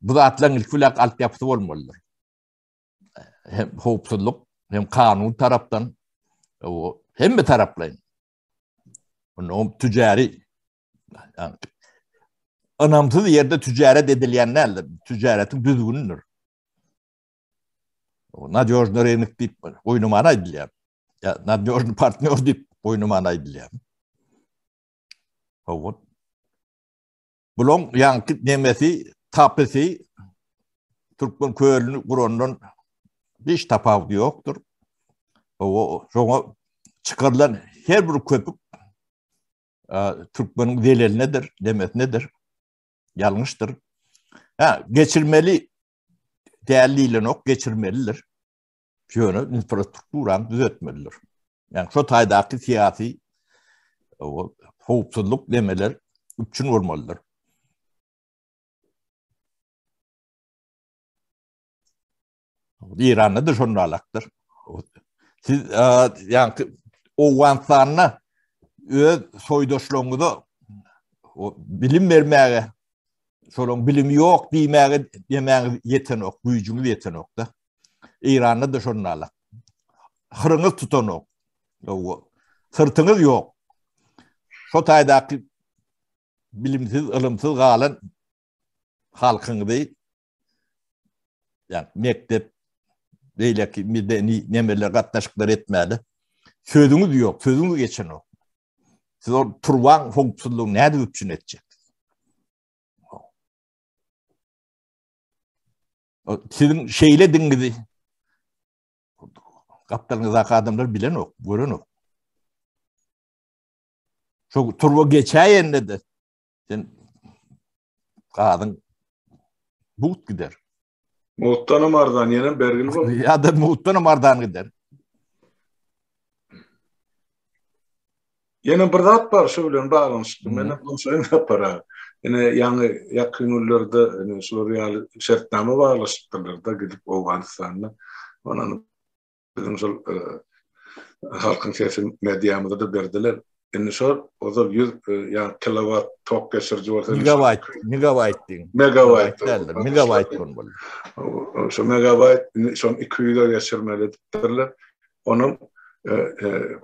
Bu zatlaryň ilki bilen altyapysy bolmalydyr. Hem howpsuzlyk, hem kanun tarapdan, hemme taraplaýyn. Onuň tücari yani, ynamsyz ýerde tücaret edilýän däldir. Tücaretiň düzgünidir. Nadýožny rynok diýip oýnamana aýdylýar. Ýa nadýožny partnýor diýip oýnamana aýdylýar. Hawa. Bulaň ýaňky nemesi, tapysy türkmen kölüni gurandan hiç tapawudy ýokdur. Hawa, şoňa çykarylan her bir köpük türkmeniň zelelinedir, nemesinedir. Ýalňyşdyr. Ha, geçirmeli däl diýlenok, geçirmelidir. Ýöne infrastrukturany düzetmelidir. Ýagny şo taýdaky syýasy howpsuzlyk demeler üpjün bolmalydyr. Eýranda da şonda alakdyr. Siz ýagny Owganystanda öz soýdaşlaryňyza bilim bermäge şolaryň bilimi ýok diýmäge diýmäňiz ýetenok, güýjüňiz ýetenok-da. Eýranda-da şonda alak. Hyryňyz tutanok. Syrtyňyz ýok. Şo taýdaky bilimsiz, ylymsyz galan halkyňyzy ýa mekdep beýleki medeni nemeler gatnaşyklar etmäli. Sözüňiz ýok, sözüňiz geçenok. Siz ol turbaň howpsuzlygyny nädip üpjün etjek? Siziň şeýle diňizi gapdalyňyzdaky adamlar bilenok, görenok. Şo turba geçäýende-de sen gazyň mugt gider. Mugtdanam arzan, ýene bergili bol. Ýa-da mugtdanam arzan gider. Ýene bir zat bar şu bilen baglanyşykly. Men hem goşaýyn Sapar aga. Ine ýaňy ýakyn günlerde ine şular ýaly şertnama baglaşypdyrlar-da gidip Owganystanda. Ondan biziň şol e, halkyň sesi mediamyza-da berdiler. Indi şol ozal 100 e, ýa kilowat tok geçiriji bolsa megabayt, megabayt diýin. Megabayt däldir, megabayt bolmaly. Şo megabayt indi şony 200-e geçirmeli edipdirler. Onam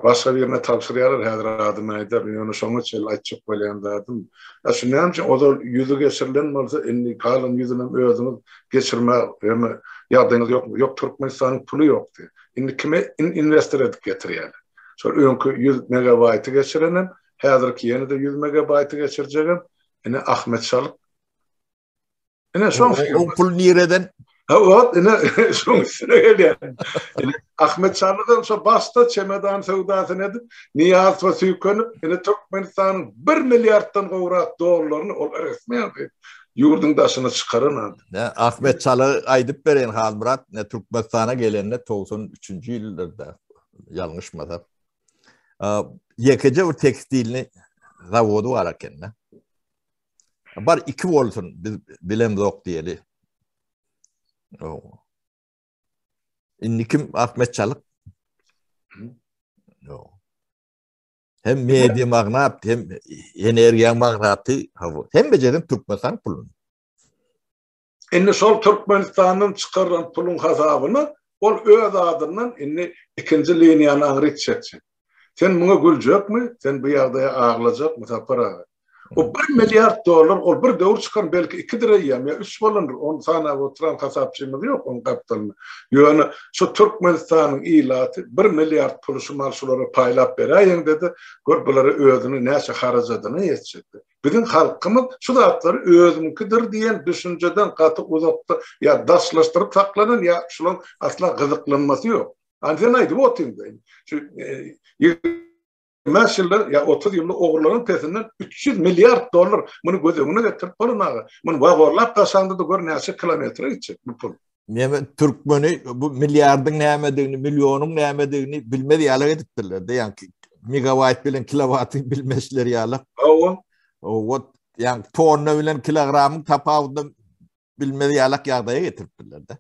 başga birine tabşyrýarlar, häzir adyny aýdaryn, ýöne şoňa çenli aýtjak bolýan zadym, a şu näme üçin ozal ýüzi geçirilen bolsa, indi galan ýüzünem özüňiz geçirme ýöne ýagdaýyňyz ýokmy? Ýok, Türkmenistanyň puly ýok diýýär. Indi kime investor edip getirýärler? Şol öňki 100 megabaýty geçirenem, häzirki ýene-de 100 megabaýty geçirjegem, ine Ahmet Şalyk Ine şoň O pul nireden? Ha ot ine şoň üstüne gelýän. Ine Ahmet Şalygam şo başda çemedan söwdasyny edip, Nyýazowa süýkenip, ine Türkmenistanyň 1 milliarddan gowrak dollaryny ol resmi ýagdaýda ýurduň daşyna çykaran adam. Ne Ahmet Çalygy aýdyp bereýin Halmyrat, ne Türkmenistana gelende 93-nji ýyllarda ýalňyşmasam. Ýekeje bir tekstilni zawody bar eken-de. Bar iki bolsun biz bilemzok diýeli. Indi kim Ahmet Çalyk? Ýok. Hem media magnat, hem energiýa magnaty, hem bejerem Türkmenistan puluny. Indi şol Türkmenistandan çykarylan puluň hasabyna ol öz adyndan indi ikinji liniýany aňryk çekjek. Sen muňa güljekmi? Sen bu ýagdaýa aglajakmy Sapar aga? O bir milliard dollar, ol bir döwür çykan, belki ikidir eýýäm, ýa üç bolandyr, ony sanap oturan hasapçymyz ýok oň gapdalynda. Ýöne şu Türkmenistanyň ilaty bir milliard puly şu mal şulara paýlap beräýeňde-de, gör bulara özüniň näçe harajadyna ýetjekdi. Biziň halkymyz şu zatlary özümiňkidir diýen düşünjeden gaty uzakda ýa daşlaşdyryp saklanan ýa şulaň asla gyzyklanmasy ýok. Hany sen aýdyp otyň-da indi. Şu 25 ýylda ýa 30 ýylda ogurlanan pesinden 300 milliard dollar muny göz öňüne getirip bolan aga. Muny wagonlap daşaňda-da gör näçe kilometre gitjek bu pul. Näme türkmeni bu milliardyň nämedigini, millionyň nämedigini bilmez ýaly edipdirler-de, ýaňky megabayt bilen kilowaty bilmezler ýaly. Hawa. Hawa, ýaňky tonna bilen kilogramyň tapawudyny bilmez ýalak ýagdaýa getiripdirler-de.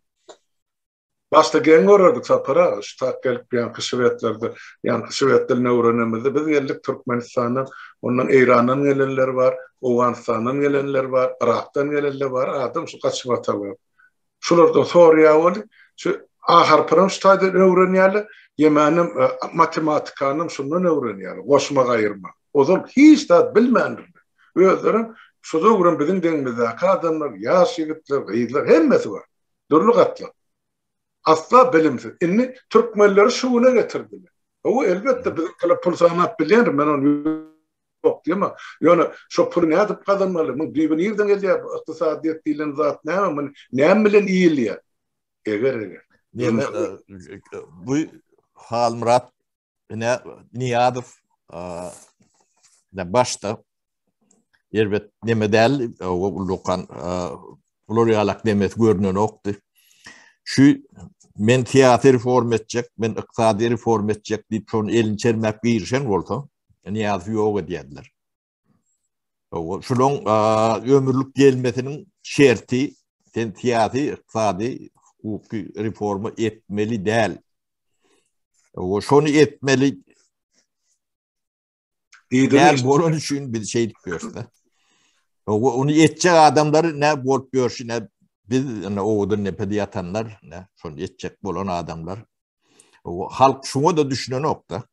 Başda geň görerdik Sapar aga, şu tak gelip ýaňky şwedlerde, ýaňky şwed dilini öwrenemizde biz geldik Türkmenistandan, ondan Eýrandan gelenler bar, Owganystandan gelenler bar, Yrakdan gelenler bar, adam şu gaçybatalga. Şulardan soraýar weli, şu A harpynam şu taýdan öwrenýärler, ýemänem matematikanam şundan öwrenýärler, goşma-gaýyrma. Ozal hiç zat bilmändirler. Özlerem şu döwrem biziň deňimizdäki adamlar, ýaş ýigitler, gyzlar hemmesi bar. Dürli gatlak. Asla bilimsiz. Indi türkmenleri şu güne getirdiler. Hawa, elbetde biziňkiler pul sanap bilýändir, men ony ýok diýemok. Ýöne şo puly nädip gazanmaly? Muň düýbi nirden gelýär? Bu ykdysadyýet diýlen zat näme? Muny näme bilen iýilýär? Eger-eger. Näme bu Halmyrat Ine Niýazow ine başda erbet neme däl, o ullakan bular ýalak demesi görnenokdy. Şu men syýasy reform etjek, men ykdysady reform etjek diýip şony elini çermäp girişen bolsa, Niýazowy ýok edýärdiler. Şulaň ömürlik gelmesiniň şerti sen syýasy, ykdysady, hukuky reforma etmeli däl. Şony etmeli däl bolan üçin biz şeýdip ýörüs-de. Ony etjek adamlary ne bolup ýörşi, ne biz ine owadan depede ýatanlar, ne şony etjek bolan adamlar. Halk şuňa-da düşünenok-da.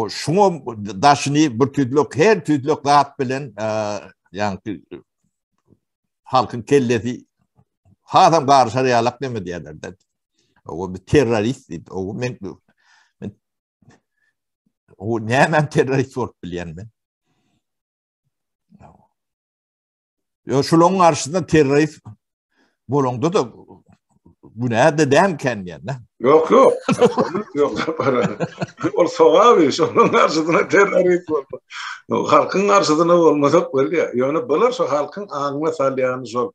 Şuňa daşyny bir tüýdlek, her tüýdlek zat bilen ýaňky halkyň kellesi hasam garyşar ýalak neme diýerler-de. O bir terrorist diýdi. O men men o nämäm terrorist bolup bilýän men. Ýo şularyň garşysynda terrorist bolaňda da günä de dämken diýen-de. Ýok, ýok. Ýok, Ol sogap iş, onuň garşysyna terrorist bolma. Halkyň garşysyna bolmasak bolýar. Ýöne bular şo halkyň aňyna salýany şol.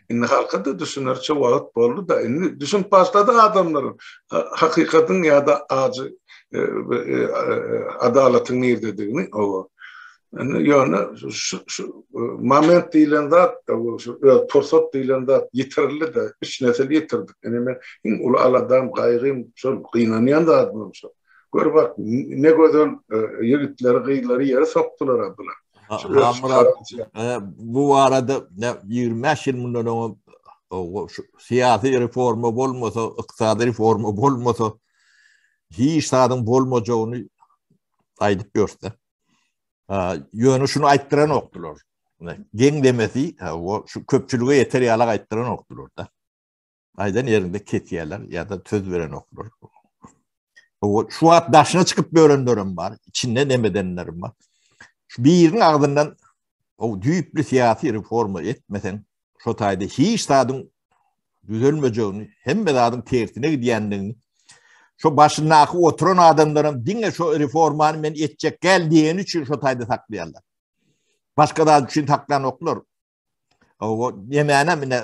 Indi halka-da düşünerçe wagt boldy-da, indi düşünip başlady adamlar hakykatyň ýa-da ajy e, e, e, adalatyň nirdedigini. Owa. Indi ýöne şu şu moment diýlen zat, şu öz pursat diýlen zat ýitirildi-de, üç nesil ýitirdik. Indi men iň uly aladam, gaýgym, şol gynanýan zadym şol. Gör bak, ne gözel ýigitleri, gyzlary ýere sokdular bular. Halmyrat, bu barada 25 ýyl mundan öň syýasy reforma bolmasa, ykdysady reforma bolmasa, hiç zadyň bolmajagyny aýdyp ýörse. Ýöne şuny aýtdyranokdylar. Geň demesi, şu köpçülige ýeter ýaly aýtdyranokdylar da. Aýdan ýerinde kesýärler ýa-da söz berenoklar. Şu wagt daşyna çykyp ýörenlerem bar, içinde neme edenlerim bar. Şu biriniň agzyndan o düýpli syýasy reforma etmeseň, şo taýda hiç zadyň düzelmejegini, hemme zadyň tersine gidýändigini, şo başyndaky oturan adamlaram diňe şo reformany men etjek gel diýeni üçin şo taýda saklaýarlar. Başga zat üçin saklanoklar. O nemäne mine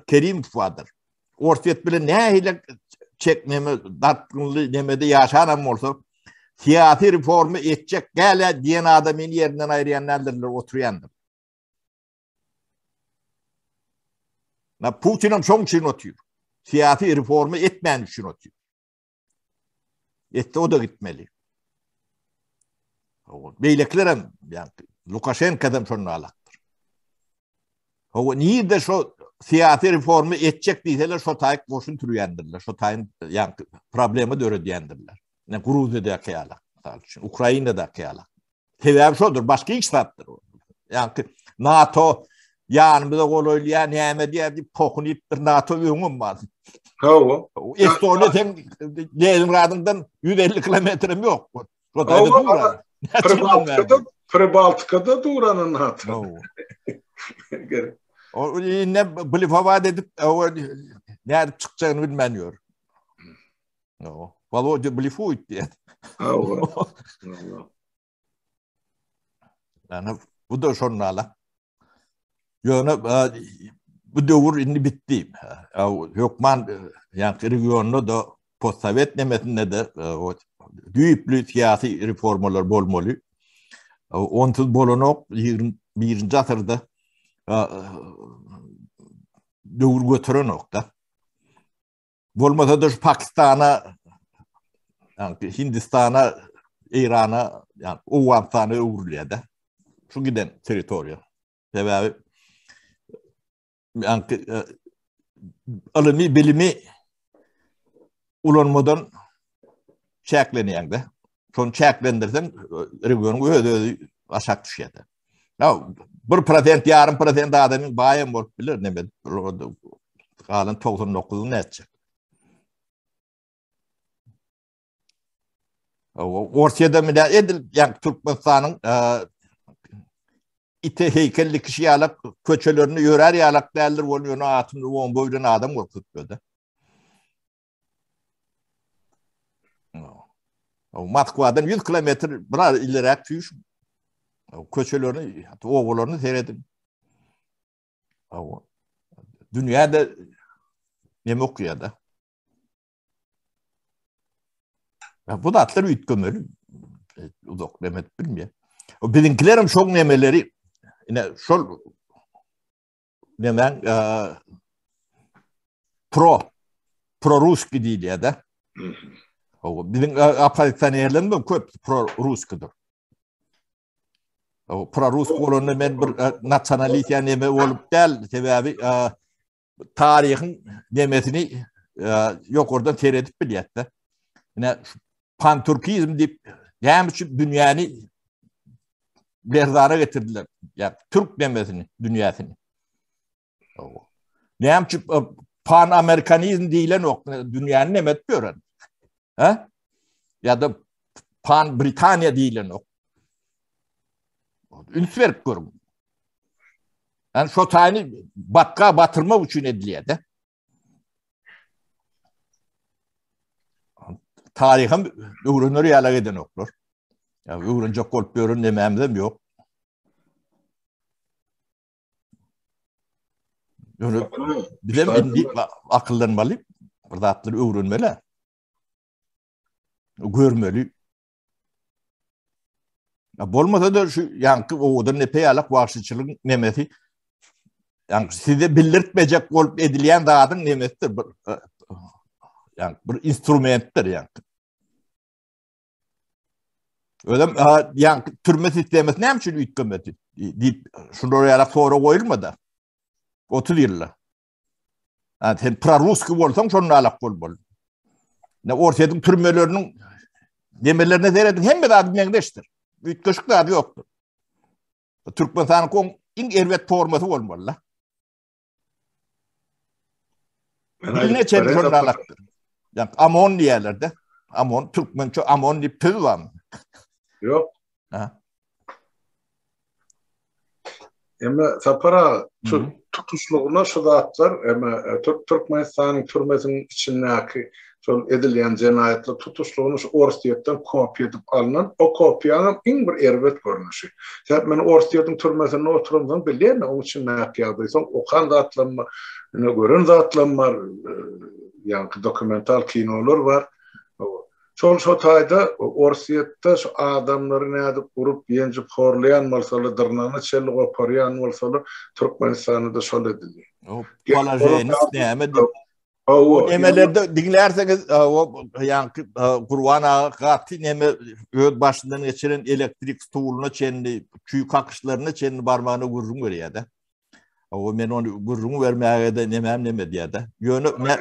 Kerimow bardyr. Orsýet bilen nähili çekmeme dartgynly nemede ýaşanam bolsa, syýasy reforma etjek gäle diýen adamyny ýerinden aýyrýan däldirler, oturýandyr. Na Putinem şoň üçin otyr. Syýasy reforma etmän üçin otyr. Etse o da gitmeli. Beýlekiler hem, ýa Lukaşenko hem şonda alakdyr. Hawa, nirde şo syýasy reforma etjek diýseler, şo taýyk goşun türýändirler, şo taýyn ýa problema döredýändirler. Ne Gruziýadaky ýaly. mysal üçin, Ukrainadaky ýaly. Sebäbi şodur, başga hiç zatdyr. Ýagny NATO ýanymyza golaýlaýar, näme diýär diýip pokuny iýipdir, NATO öňem bar. Hawa. Estoniýa sen Leningradyňdan 150 kilometrem ýok. Şo taýda dur. Pribaltikada, Pribaltikada duran NATO. Gerek. O indi blifowat edip, o nädip çykjagyny bilmän ýör. No. Volodya blifuýt diýen. Hawa. Yani bu da şonala. Ýöne bu döwür indi bitdi. Hökman ýa regionda da postsowet nemesinde de düýpli syýasy reformalar bolmaly. Onsuz bolanok 21-nji asyrda döwür göterenok da. Bolmasa-da şu Pakistana, ýa Hindistana, Eýrana, ýa Owganystana öwrülýär-de. Şu giden territoriýa. Sebäbi ýa e, ylmy, bilimi ulanmadan çäklenýäň-de. Şony çäklendirseň, regionyň öz-özi aşak düşýär-de. Ya 1% ýarym prosent adamyň baýam bolup biler, neme galan 99-y nätjek? Orsýede mine edil ýa Türkmenistanyň e, ite heýkel dikişi ýalak köçelerini ýörär ýalak däldir, ol ýöne atyny bomba bilen adam gorkutdy. Moskwadan 100 kilometr biraz ileräk süýş. Köçelerini, obalaryny seredin. Dünýäde neme okýar-da. Bu zatlar üýtgemeli. Uzak neme edip bilmeýär. Biziňkilerem şol nemeleri ine şol nemäň pro pro-ruski diýilýär-de. Hawa, biziň oppozisionerlerimiz köp pro-ruskidir. Pro-ruski bolanda men bir nasionalist ýa neme bolup däl, sebäbi taryhyň nemesini ýokardan seredip bilýär-de. Ine panturkizm diýip, näme üçin dünýäni lerzana getirdiler? Ýa türk nemesini, dünýäsini. Näme üçin e, pan-amerikanizm diýilen ok, dünýäni näme edip ýören? Ha? Ýa-da pan-Britaniýa diýilen ok. Üns berip görüň. Yani şo taýyny batga batyrmak üçin edilýär-de. Taryham öwrener ýaly edenoklar. Ya öwrenjek bolup ýören nemämizem ýok. Ýöne bizem indi akyllanmaly, bir zatlary öwrenmeli. Görmeli. Ya bolmasa da şu ýaňky owadan nepe ýalak wagşyçylygyň nemesi ýaňky size bildirtmejek bolup edilýän zadyň nemesidir bir e, ýaňky bir instrumentdir ýaňky. Özem ýaňky türme sistemasy näme üçin üýtgemedi diýip şular ýalak sorag goýulmady. 30 ýylda. Ha, sen proruski bolsaň şonda alak bolmaly. Ne Orsýetiň türmeleriniň nemelerine serediň hemme zady meňzeşdir. Üýtgeşik zady ýokdur. Türkmenistanyň iň erbet formasy bolmaly. Diline çenli şonda alakdyr. Ýa Amon diýerler-de. Amon türkmençe Amon diýip söz barmy? Ýok. Ha. Emma Sapar aga, tutuşlygyna şu zatlar, emma e, Türkmenistanyň türmesiniň içindäki şol edilýän jenaýatlar tutuşlygyna şu Orsýetden kopiýa edip alnan, o kopiýanyň iň bir erbet görnüşi. Sebäp men Orsýetiň türmesinde oturamsoň bilýän, oň içindäki ýagdaý. Soň okan zatlarym bar, ine gören zatlarym bar, e, ýaňky dokumental kinolar bar. Şol şo taýda Orsýetde şu adamlary nädip urup, ýenjip horlaýan bolsalar, dyrnagyna çenli goparýan bolsalar, Türkmenistanda-da şol edilýär. O položenis näme diýip. O nemelerde diňlärseňiz, o ýaňky Gurban aga gaty neme öz başyndan geçiren elektrik stuluna çenli, çüý kakyşlaryna çenli barmagyna gürrüň berýär-de. O men ony gürrüň bermäge-de nemem neme diýýär-de. Ýöne ne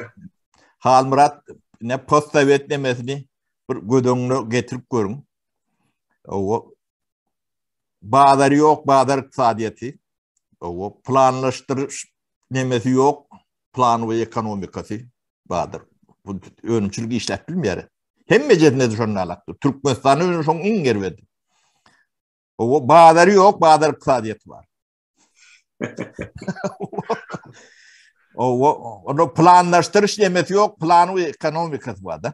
Halmyrat ne postsowet nemesini bir göz öňüne getirip görüň. O bazar ýok, bazar ykdysadyýeti. O planlaşdyryş nemesi ýok, planowy ekonomikasy bardyr. Bu önümçilik işläp bilmeýär. Hemme ýerinde şonda alakdyr. Türkmenistan özü şoň iň erbedi. O bazary ýok, bazar ykdysadyýeti bar. O o planlaşdyryş nemesi ýok, planowy ekonomikasy bar da.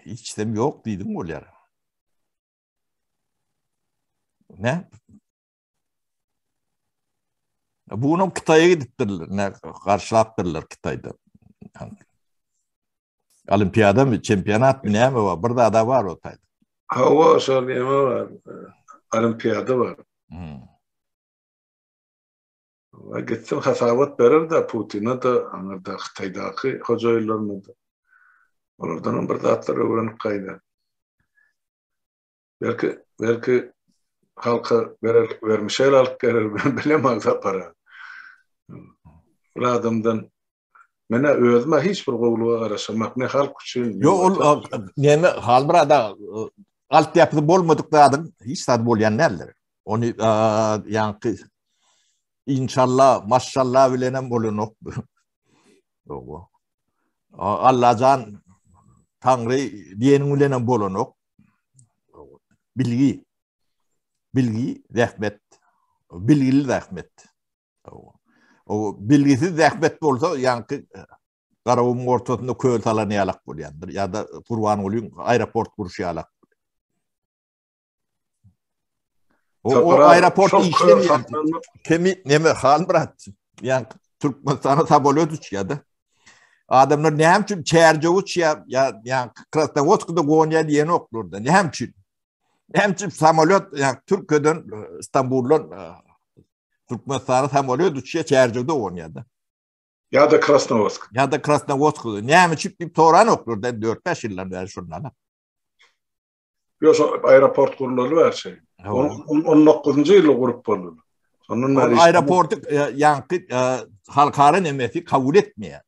Hiç dem ýok diýdim bolýar. Ne? Bunu Hytaýa gidipdirler, ne garşylapdyrlar Hytaýda. Olimpiada mı, çempionat mı näme bar? Bir zada bar o taýda. Hawa, şol näme bar? Olimpiada bar. Hmm. Gitsin hasabat berer da Putina da, aňyrda Hytaýdaky hojaýynlaryna da. Olardan hem bir zatlar öwrenip gaýdar. Belki, belki halka berer, vermişel alyp geler, ben bilemem Sapara. Bir adamdan Menä özüme hiç bir gowulyga garaşamak, ne halk üçin. Ýok, ol näme Halmyrat altyapysy bolmadyk zadyň hiç zat bolýan däldir. Ony ýaňky inşallah, maşallah bilenem bolanok. Ýok. Allajan Taňry diýeniň bilenem bolanok. Bilgi. Bilgi zähmet. Bilgili zähmet. O bilgisiz zähmet bolsa, ýaňky Garagumuň ortasynda köl salan ýalak bolýandyr ýa-da Gurbangulyň aeroport gurşy ýalak. O, o aeroport işlemeýär. Kemi neme Halmyrat? Ýaňky Türkmenistana samolýot uçýar-da. Adamlar näme üçin Çärjew uçýar ýa ýaňky Krasnowodskda gonýar diýenoklar-da. Näme üçin? Näme üçin samolýot ýa Türkiýeden Istanbuldan Türkmenistana samolýot uçýar, Çärjewde gonýar-da. Ýa-da Krasnowodsk. Ýa-da Krasnowodsk. Näme üçin diýip soranoklar-da 4-5 ýyldan bäri şondan. Ýok, şo aeroport gurulaly bäri şeý. 19-njy ýylda gurup boldy. Şondan bäri aeroporty e, ýaňky e, halkara nemesi kabul etmeýär.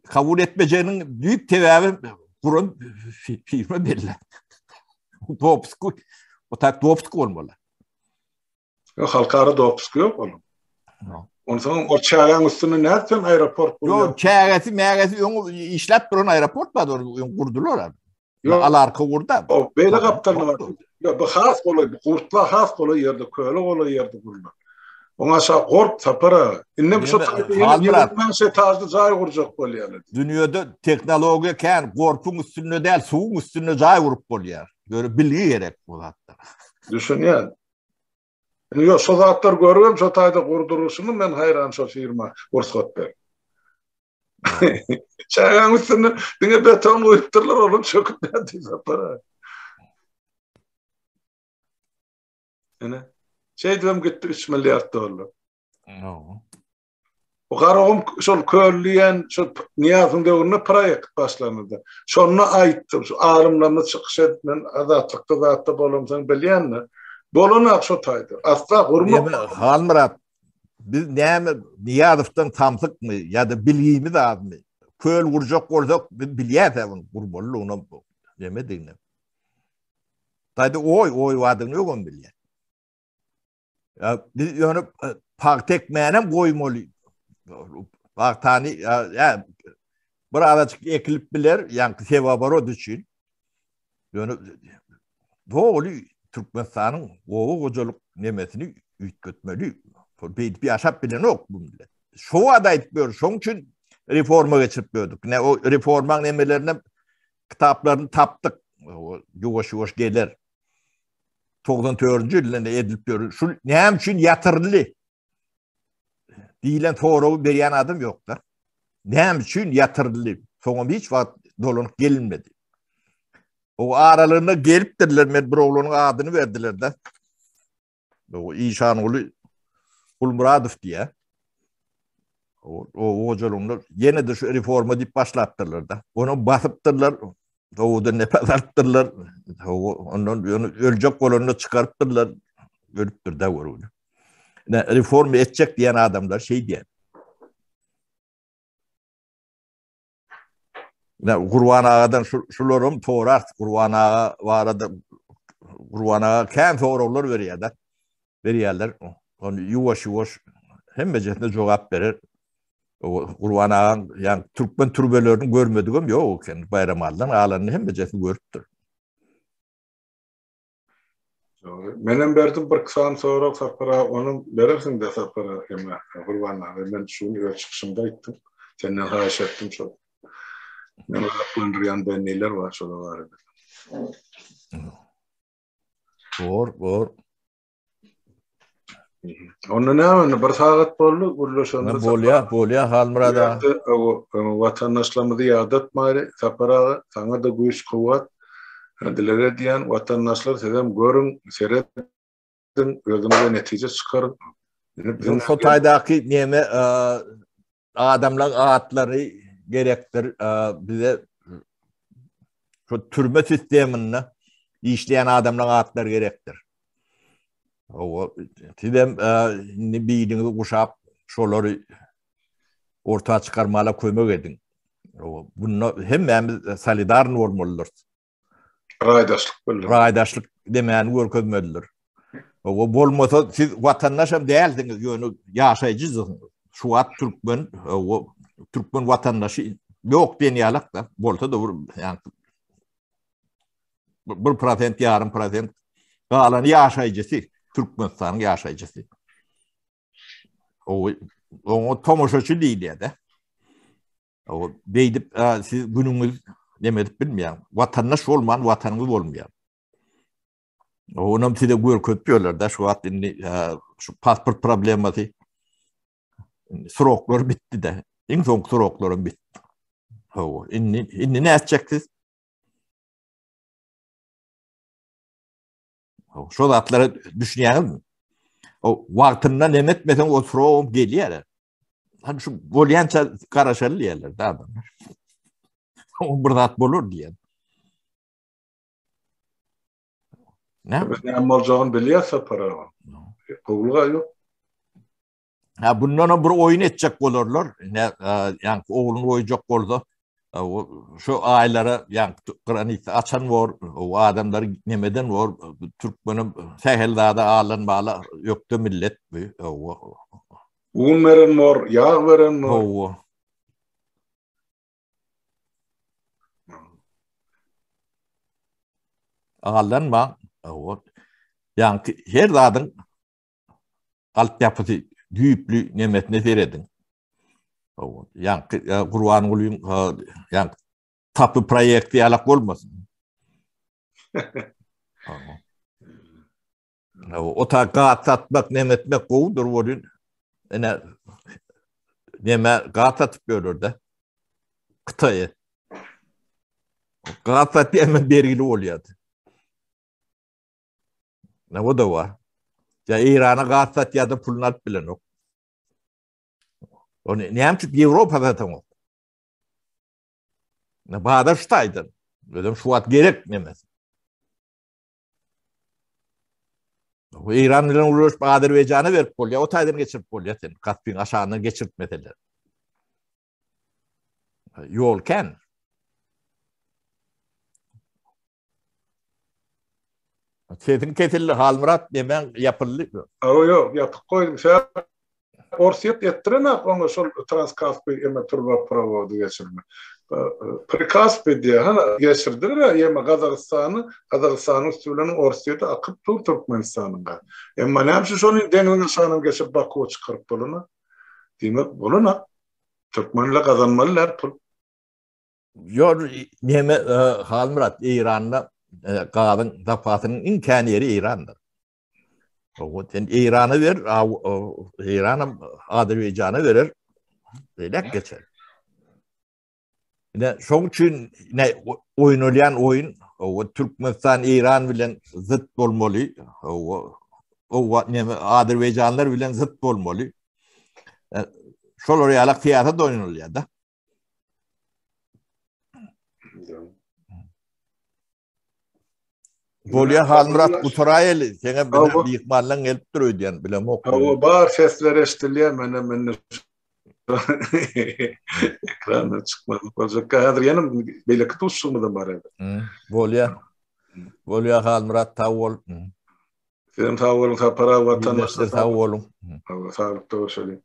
Kabul etmejeginiň büyük sebäbi guran firma belli. Dopusk, o tak dopusk bolmaly. Ýok, halkara dopusk ýok onuň. Onsoň o çägäň üstünde nädip sen aeroport gurýaň? Ýok, çägesi, mägesi öň işläp duran aeroport bar, ony öň gurdular. Ýok, alarka gurda. O beýle gapdalyny bar. Ýok, bu has golaý, bu gurtla has golaý ýerde, köle golaý ýerde gurlan. Oňa aşa gorp Sapar aga. Indi şu taýda ýene 25 etažly jaý gurjak bolýarlar. Dünýede tehnologiýa kän, gorpuň üstünde däl, suwuň üstünde jaý gurup bolýar. Ýöne bilgi gerek bu zatlara. Düşünýän. Ýok, şo zatlar görübem şo taýda gurduryşyny men haýran şo firma rugsat ber. Çägäň üstünde diňe beton guýupdyrlar, olam çöküp ýatyr Sapar. Ine. Şeýdibem gitdi 3 milliard dollar. Bu Garagum şol köl diýen şol Nyýazowyň döwründe proýekt başlanyldy. Şonda aýtdym, şu alymlarymyz çykyş edip, men Azatlykda zatda bolamsoň bilýän-de. Bolanok şo taýda. Asla gurmak. Näme Halmyrat, biz näme Nyýazowdan samsykmy ýa-da bilgimiz azmy? Köl gurjak bolsak, biz bilýäs-ä muny gurmalydygyny, nemedigini. Taýda oý, oý bardygyny öňem bilýän. Ya biz ýöne e, pagta ekmänem goýmaly. Pagtany ya bir azajyk ekilip biler, ýaňky sewaborod üçin. Ýöne doly Türkmenistanyň gowy hojalyk nemesini üýtgetmeli. Beýdip ýaşap bilenok bu millet. Şo wada aýdyp ýör, şoň üçin reforma geçirip ýördük. Ne o reformaň nemelerini kitaplaryny tapdyk. Ýuwaş-ýuwaş geler. 94-nji ýylda edilip ýör. Şu näme üçin ýatyryldy? Diýlen soragy berýän adam ýokda. Näme üçin ýatyryldy? Soňam hiç wagt dolanyp gelinmedi. O aralygynda gelipdirler, men bir oglanyň adyny berdiler-de. O Işanguly Gulmuradow diýä. O hojalygynda ýene-de şu reforma diýip başlapdyrlar-da. Ony basypdyrlar, owadan nefes alypdyrlar. Ondan ýöne öljek bolanda çykarypdyrlar, ölüpdir da görgüli. Ine reforma etjek diýen adamlar şeý diýen. Gurban agadan şularam sorar. Gurban aga barada Gurban aga kän soraglar berýärler. Berýärler. Ony ýuwaş-ýuwaş hemmejesine jogap berer. Gurban agaň ýa türkmen türbelerini görmedigem ýok eken. Baýramalydan galanyny hemmejesini görüpdir. Dogry. Menem berdim bir sany sorag Sapar aga, onam berersiň-dä Sapar aga, emma Gurban aga, men şu gün öz çykyşymda aýtdym. Senden haýyş etdim şol. Meni gyzyklandyrýan benniler bar şolar barada. Bor, bor. Onda näme indi bir sagat boldy gürleşenimiz. Bolýar, bolýar Halmyrat aga. Watandaşlarymyzy ýadatmaýly Sapar aga, saňa-da güýç-kuwwat dileg edýän. Watandaşlar sizem görüň, serediň, özüňize netije çykaryň. Şo taýdaky neme adamlaryň atlary gerekdir bize şu türme sisteminde işleýän adamlaryň atlary gerekdir. Owa, sizem indi biliňizi guşap şolary orta çykarmala kömek ediň. Owa, bunda hemmämiz solidarny bolmalydyrys. Raýdaşlyk bildirmek. Raýdaşlyk demäni görkezmelidir. O bolmasa siz watandaş hem dälsiňiz, ýöne ýaşaýjysyňyz. Şu wagt türkmen, o türkmen watandaşy ýok diýen ýalak da, bolsa da bir ýa 1% ýarym prosent galany ýaşaýjysy, Türkmenistanyň ýaşaýjysy. O oňa tomaşaçy diýilýär-de. O beýdip siz günüňiz neme edip bilmeýän. Watandaş bolman watanyňyz bolmaýar. Onam size görkezip ýörler da şu wagt indi şu pasport problemasy sroklar bitdi de. Iň soňky sroklaram bitdi. Hawa, indi indi nätjek siz? Şo zatlara düşünýäňizmi? O wagtynda neme etmeseň o srogam gelýär. Hani şu bolýança garaşaly diýerler da adamlar. O bir zat bolar diýen. Ne? Biz näme boljagyny bilýär Sapar aga. Gowluga ýok. Ha bundan bir oýun etjek bolarlar. Ne, ýa ogluny goýjak bolsa, şu aýlara ýa granit açan bor, o adamlar nemeden bor, türkmenim sähel zada alan bala ökde millet bu. Un beren bor, ýag beren bor. Hawa. Aldanma. Hawa. Ýaňky her zadyň altyapysy düýpli nemesine serediň. Hawa. Ýaňky e, Gurbangulyň ýaňky tapy proýekti ýalak bolmasyn. Hawa. O ta gaz satmak, neme etmek gowudyr welin, ene neme gaz satyp ýörler-de. Hytaýa. Gaz satýan bergili bolýardy. Ne o da bar. Ya Eýrana gaz satýar-da puluny alyp bilenok. Ony näme üçin Ýewropa satanok? Ne bazar şu taýdan. Özem şu wagt gerek nemesi. Eýran bilen uruş Azerbaýjana berip bolýar, o taýdan geçirip bolýar sen. Kaspiň aşagyndan geçirip mesele. Ýol kän. Sesiň kesildi Halmyrat, nemäň ýapyldy? Aw ýok, ýapyk goýdum. Sebäp Orsýet etdirenak oňa şol Transkaspi eme turboprovody geçirme. Prikaspi diýýär, hana geçirdiler ýeme Gazagystany, Gazagystanyň üsti bilen Orsýete akyp dur Türkmenistanyň gaz. Emma näme üçin şony deňziň aşagyndan geçirip Bakuwa çykaryp bolana? Diýmek bolana. Türkmenler gazanmaly däl pul. Ýok, neme Halmyrat Eýranda gazyň zapasynyň iň kän ýeri Eýrandyr. O sen Eýrana ber, Eýranam Azerbaýjana berer. Beýlek geçer. Ine şoň üçin ne oýnalýan oýun, o Türkmenistan Eýran bilen zyt bolmaly. O o neme Azerbaýjanlar bilen zyt bolmaly. E, şolar ýalak syýasat oýnalýar da. Bolýar Halmyrat gutaraýaly. Seňe bir myhmanlaň gelipdir öýdýän, bilemok. Hawa, bar sesler eşidilýär, menem indi. Ekranda çykmadyk boljak. Häzir ýene beýleki duşuşygymyzam bar edi. Bolýar. Bolýar Halmyrat sag bol. Sizem sag boluň Sapar aga watandaşlar. Sag boluň. Saglykda görşeliň.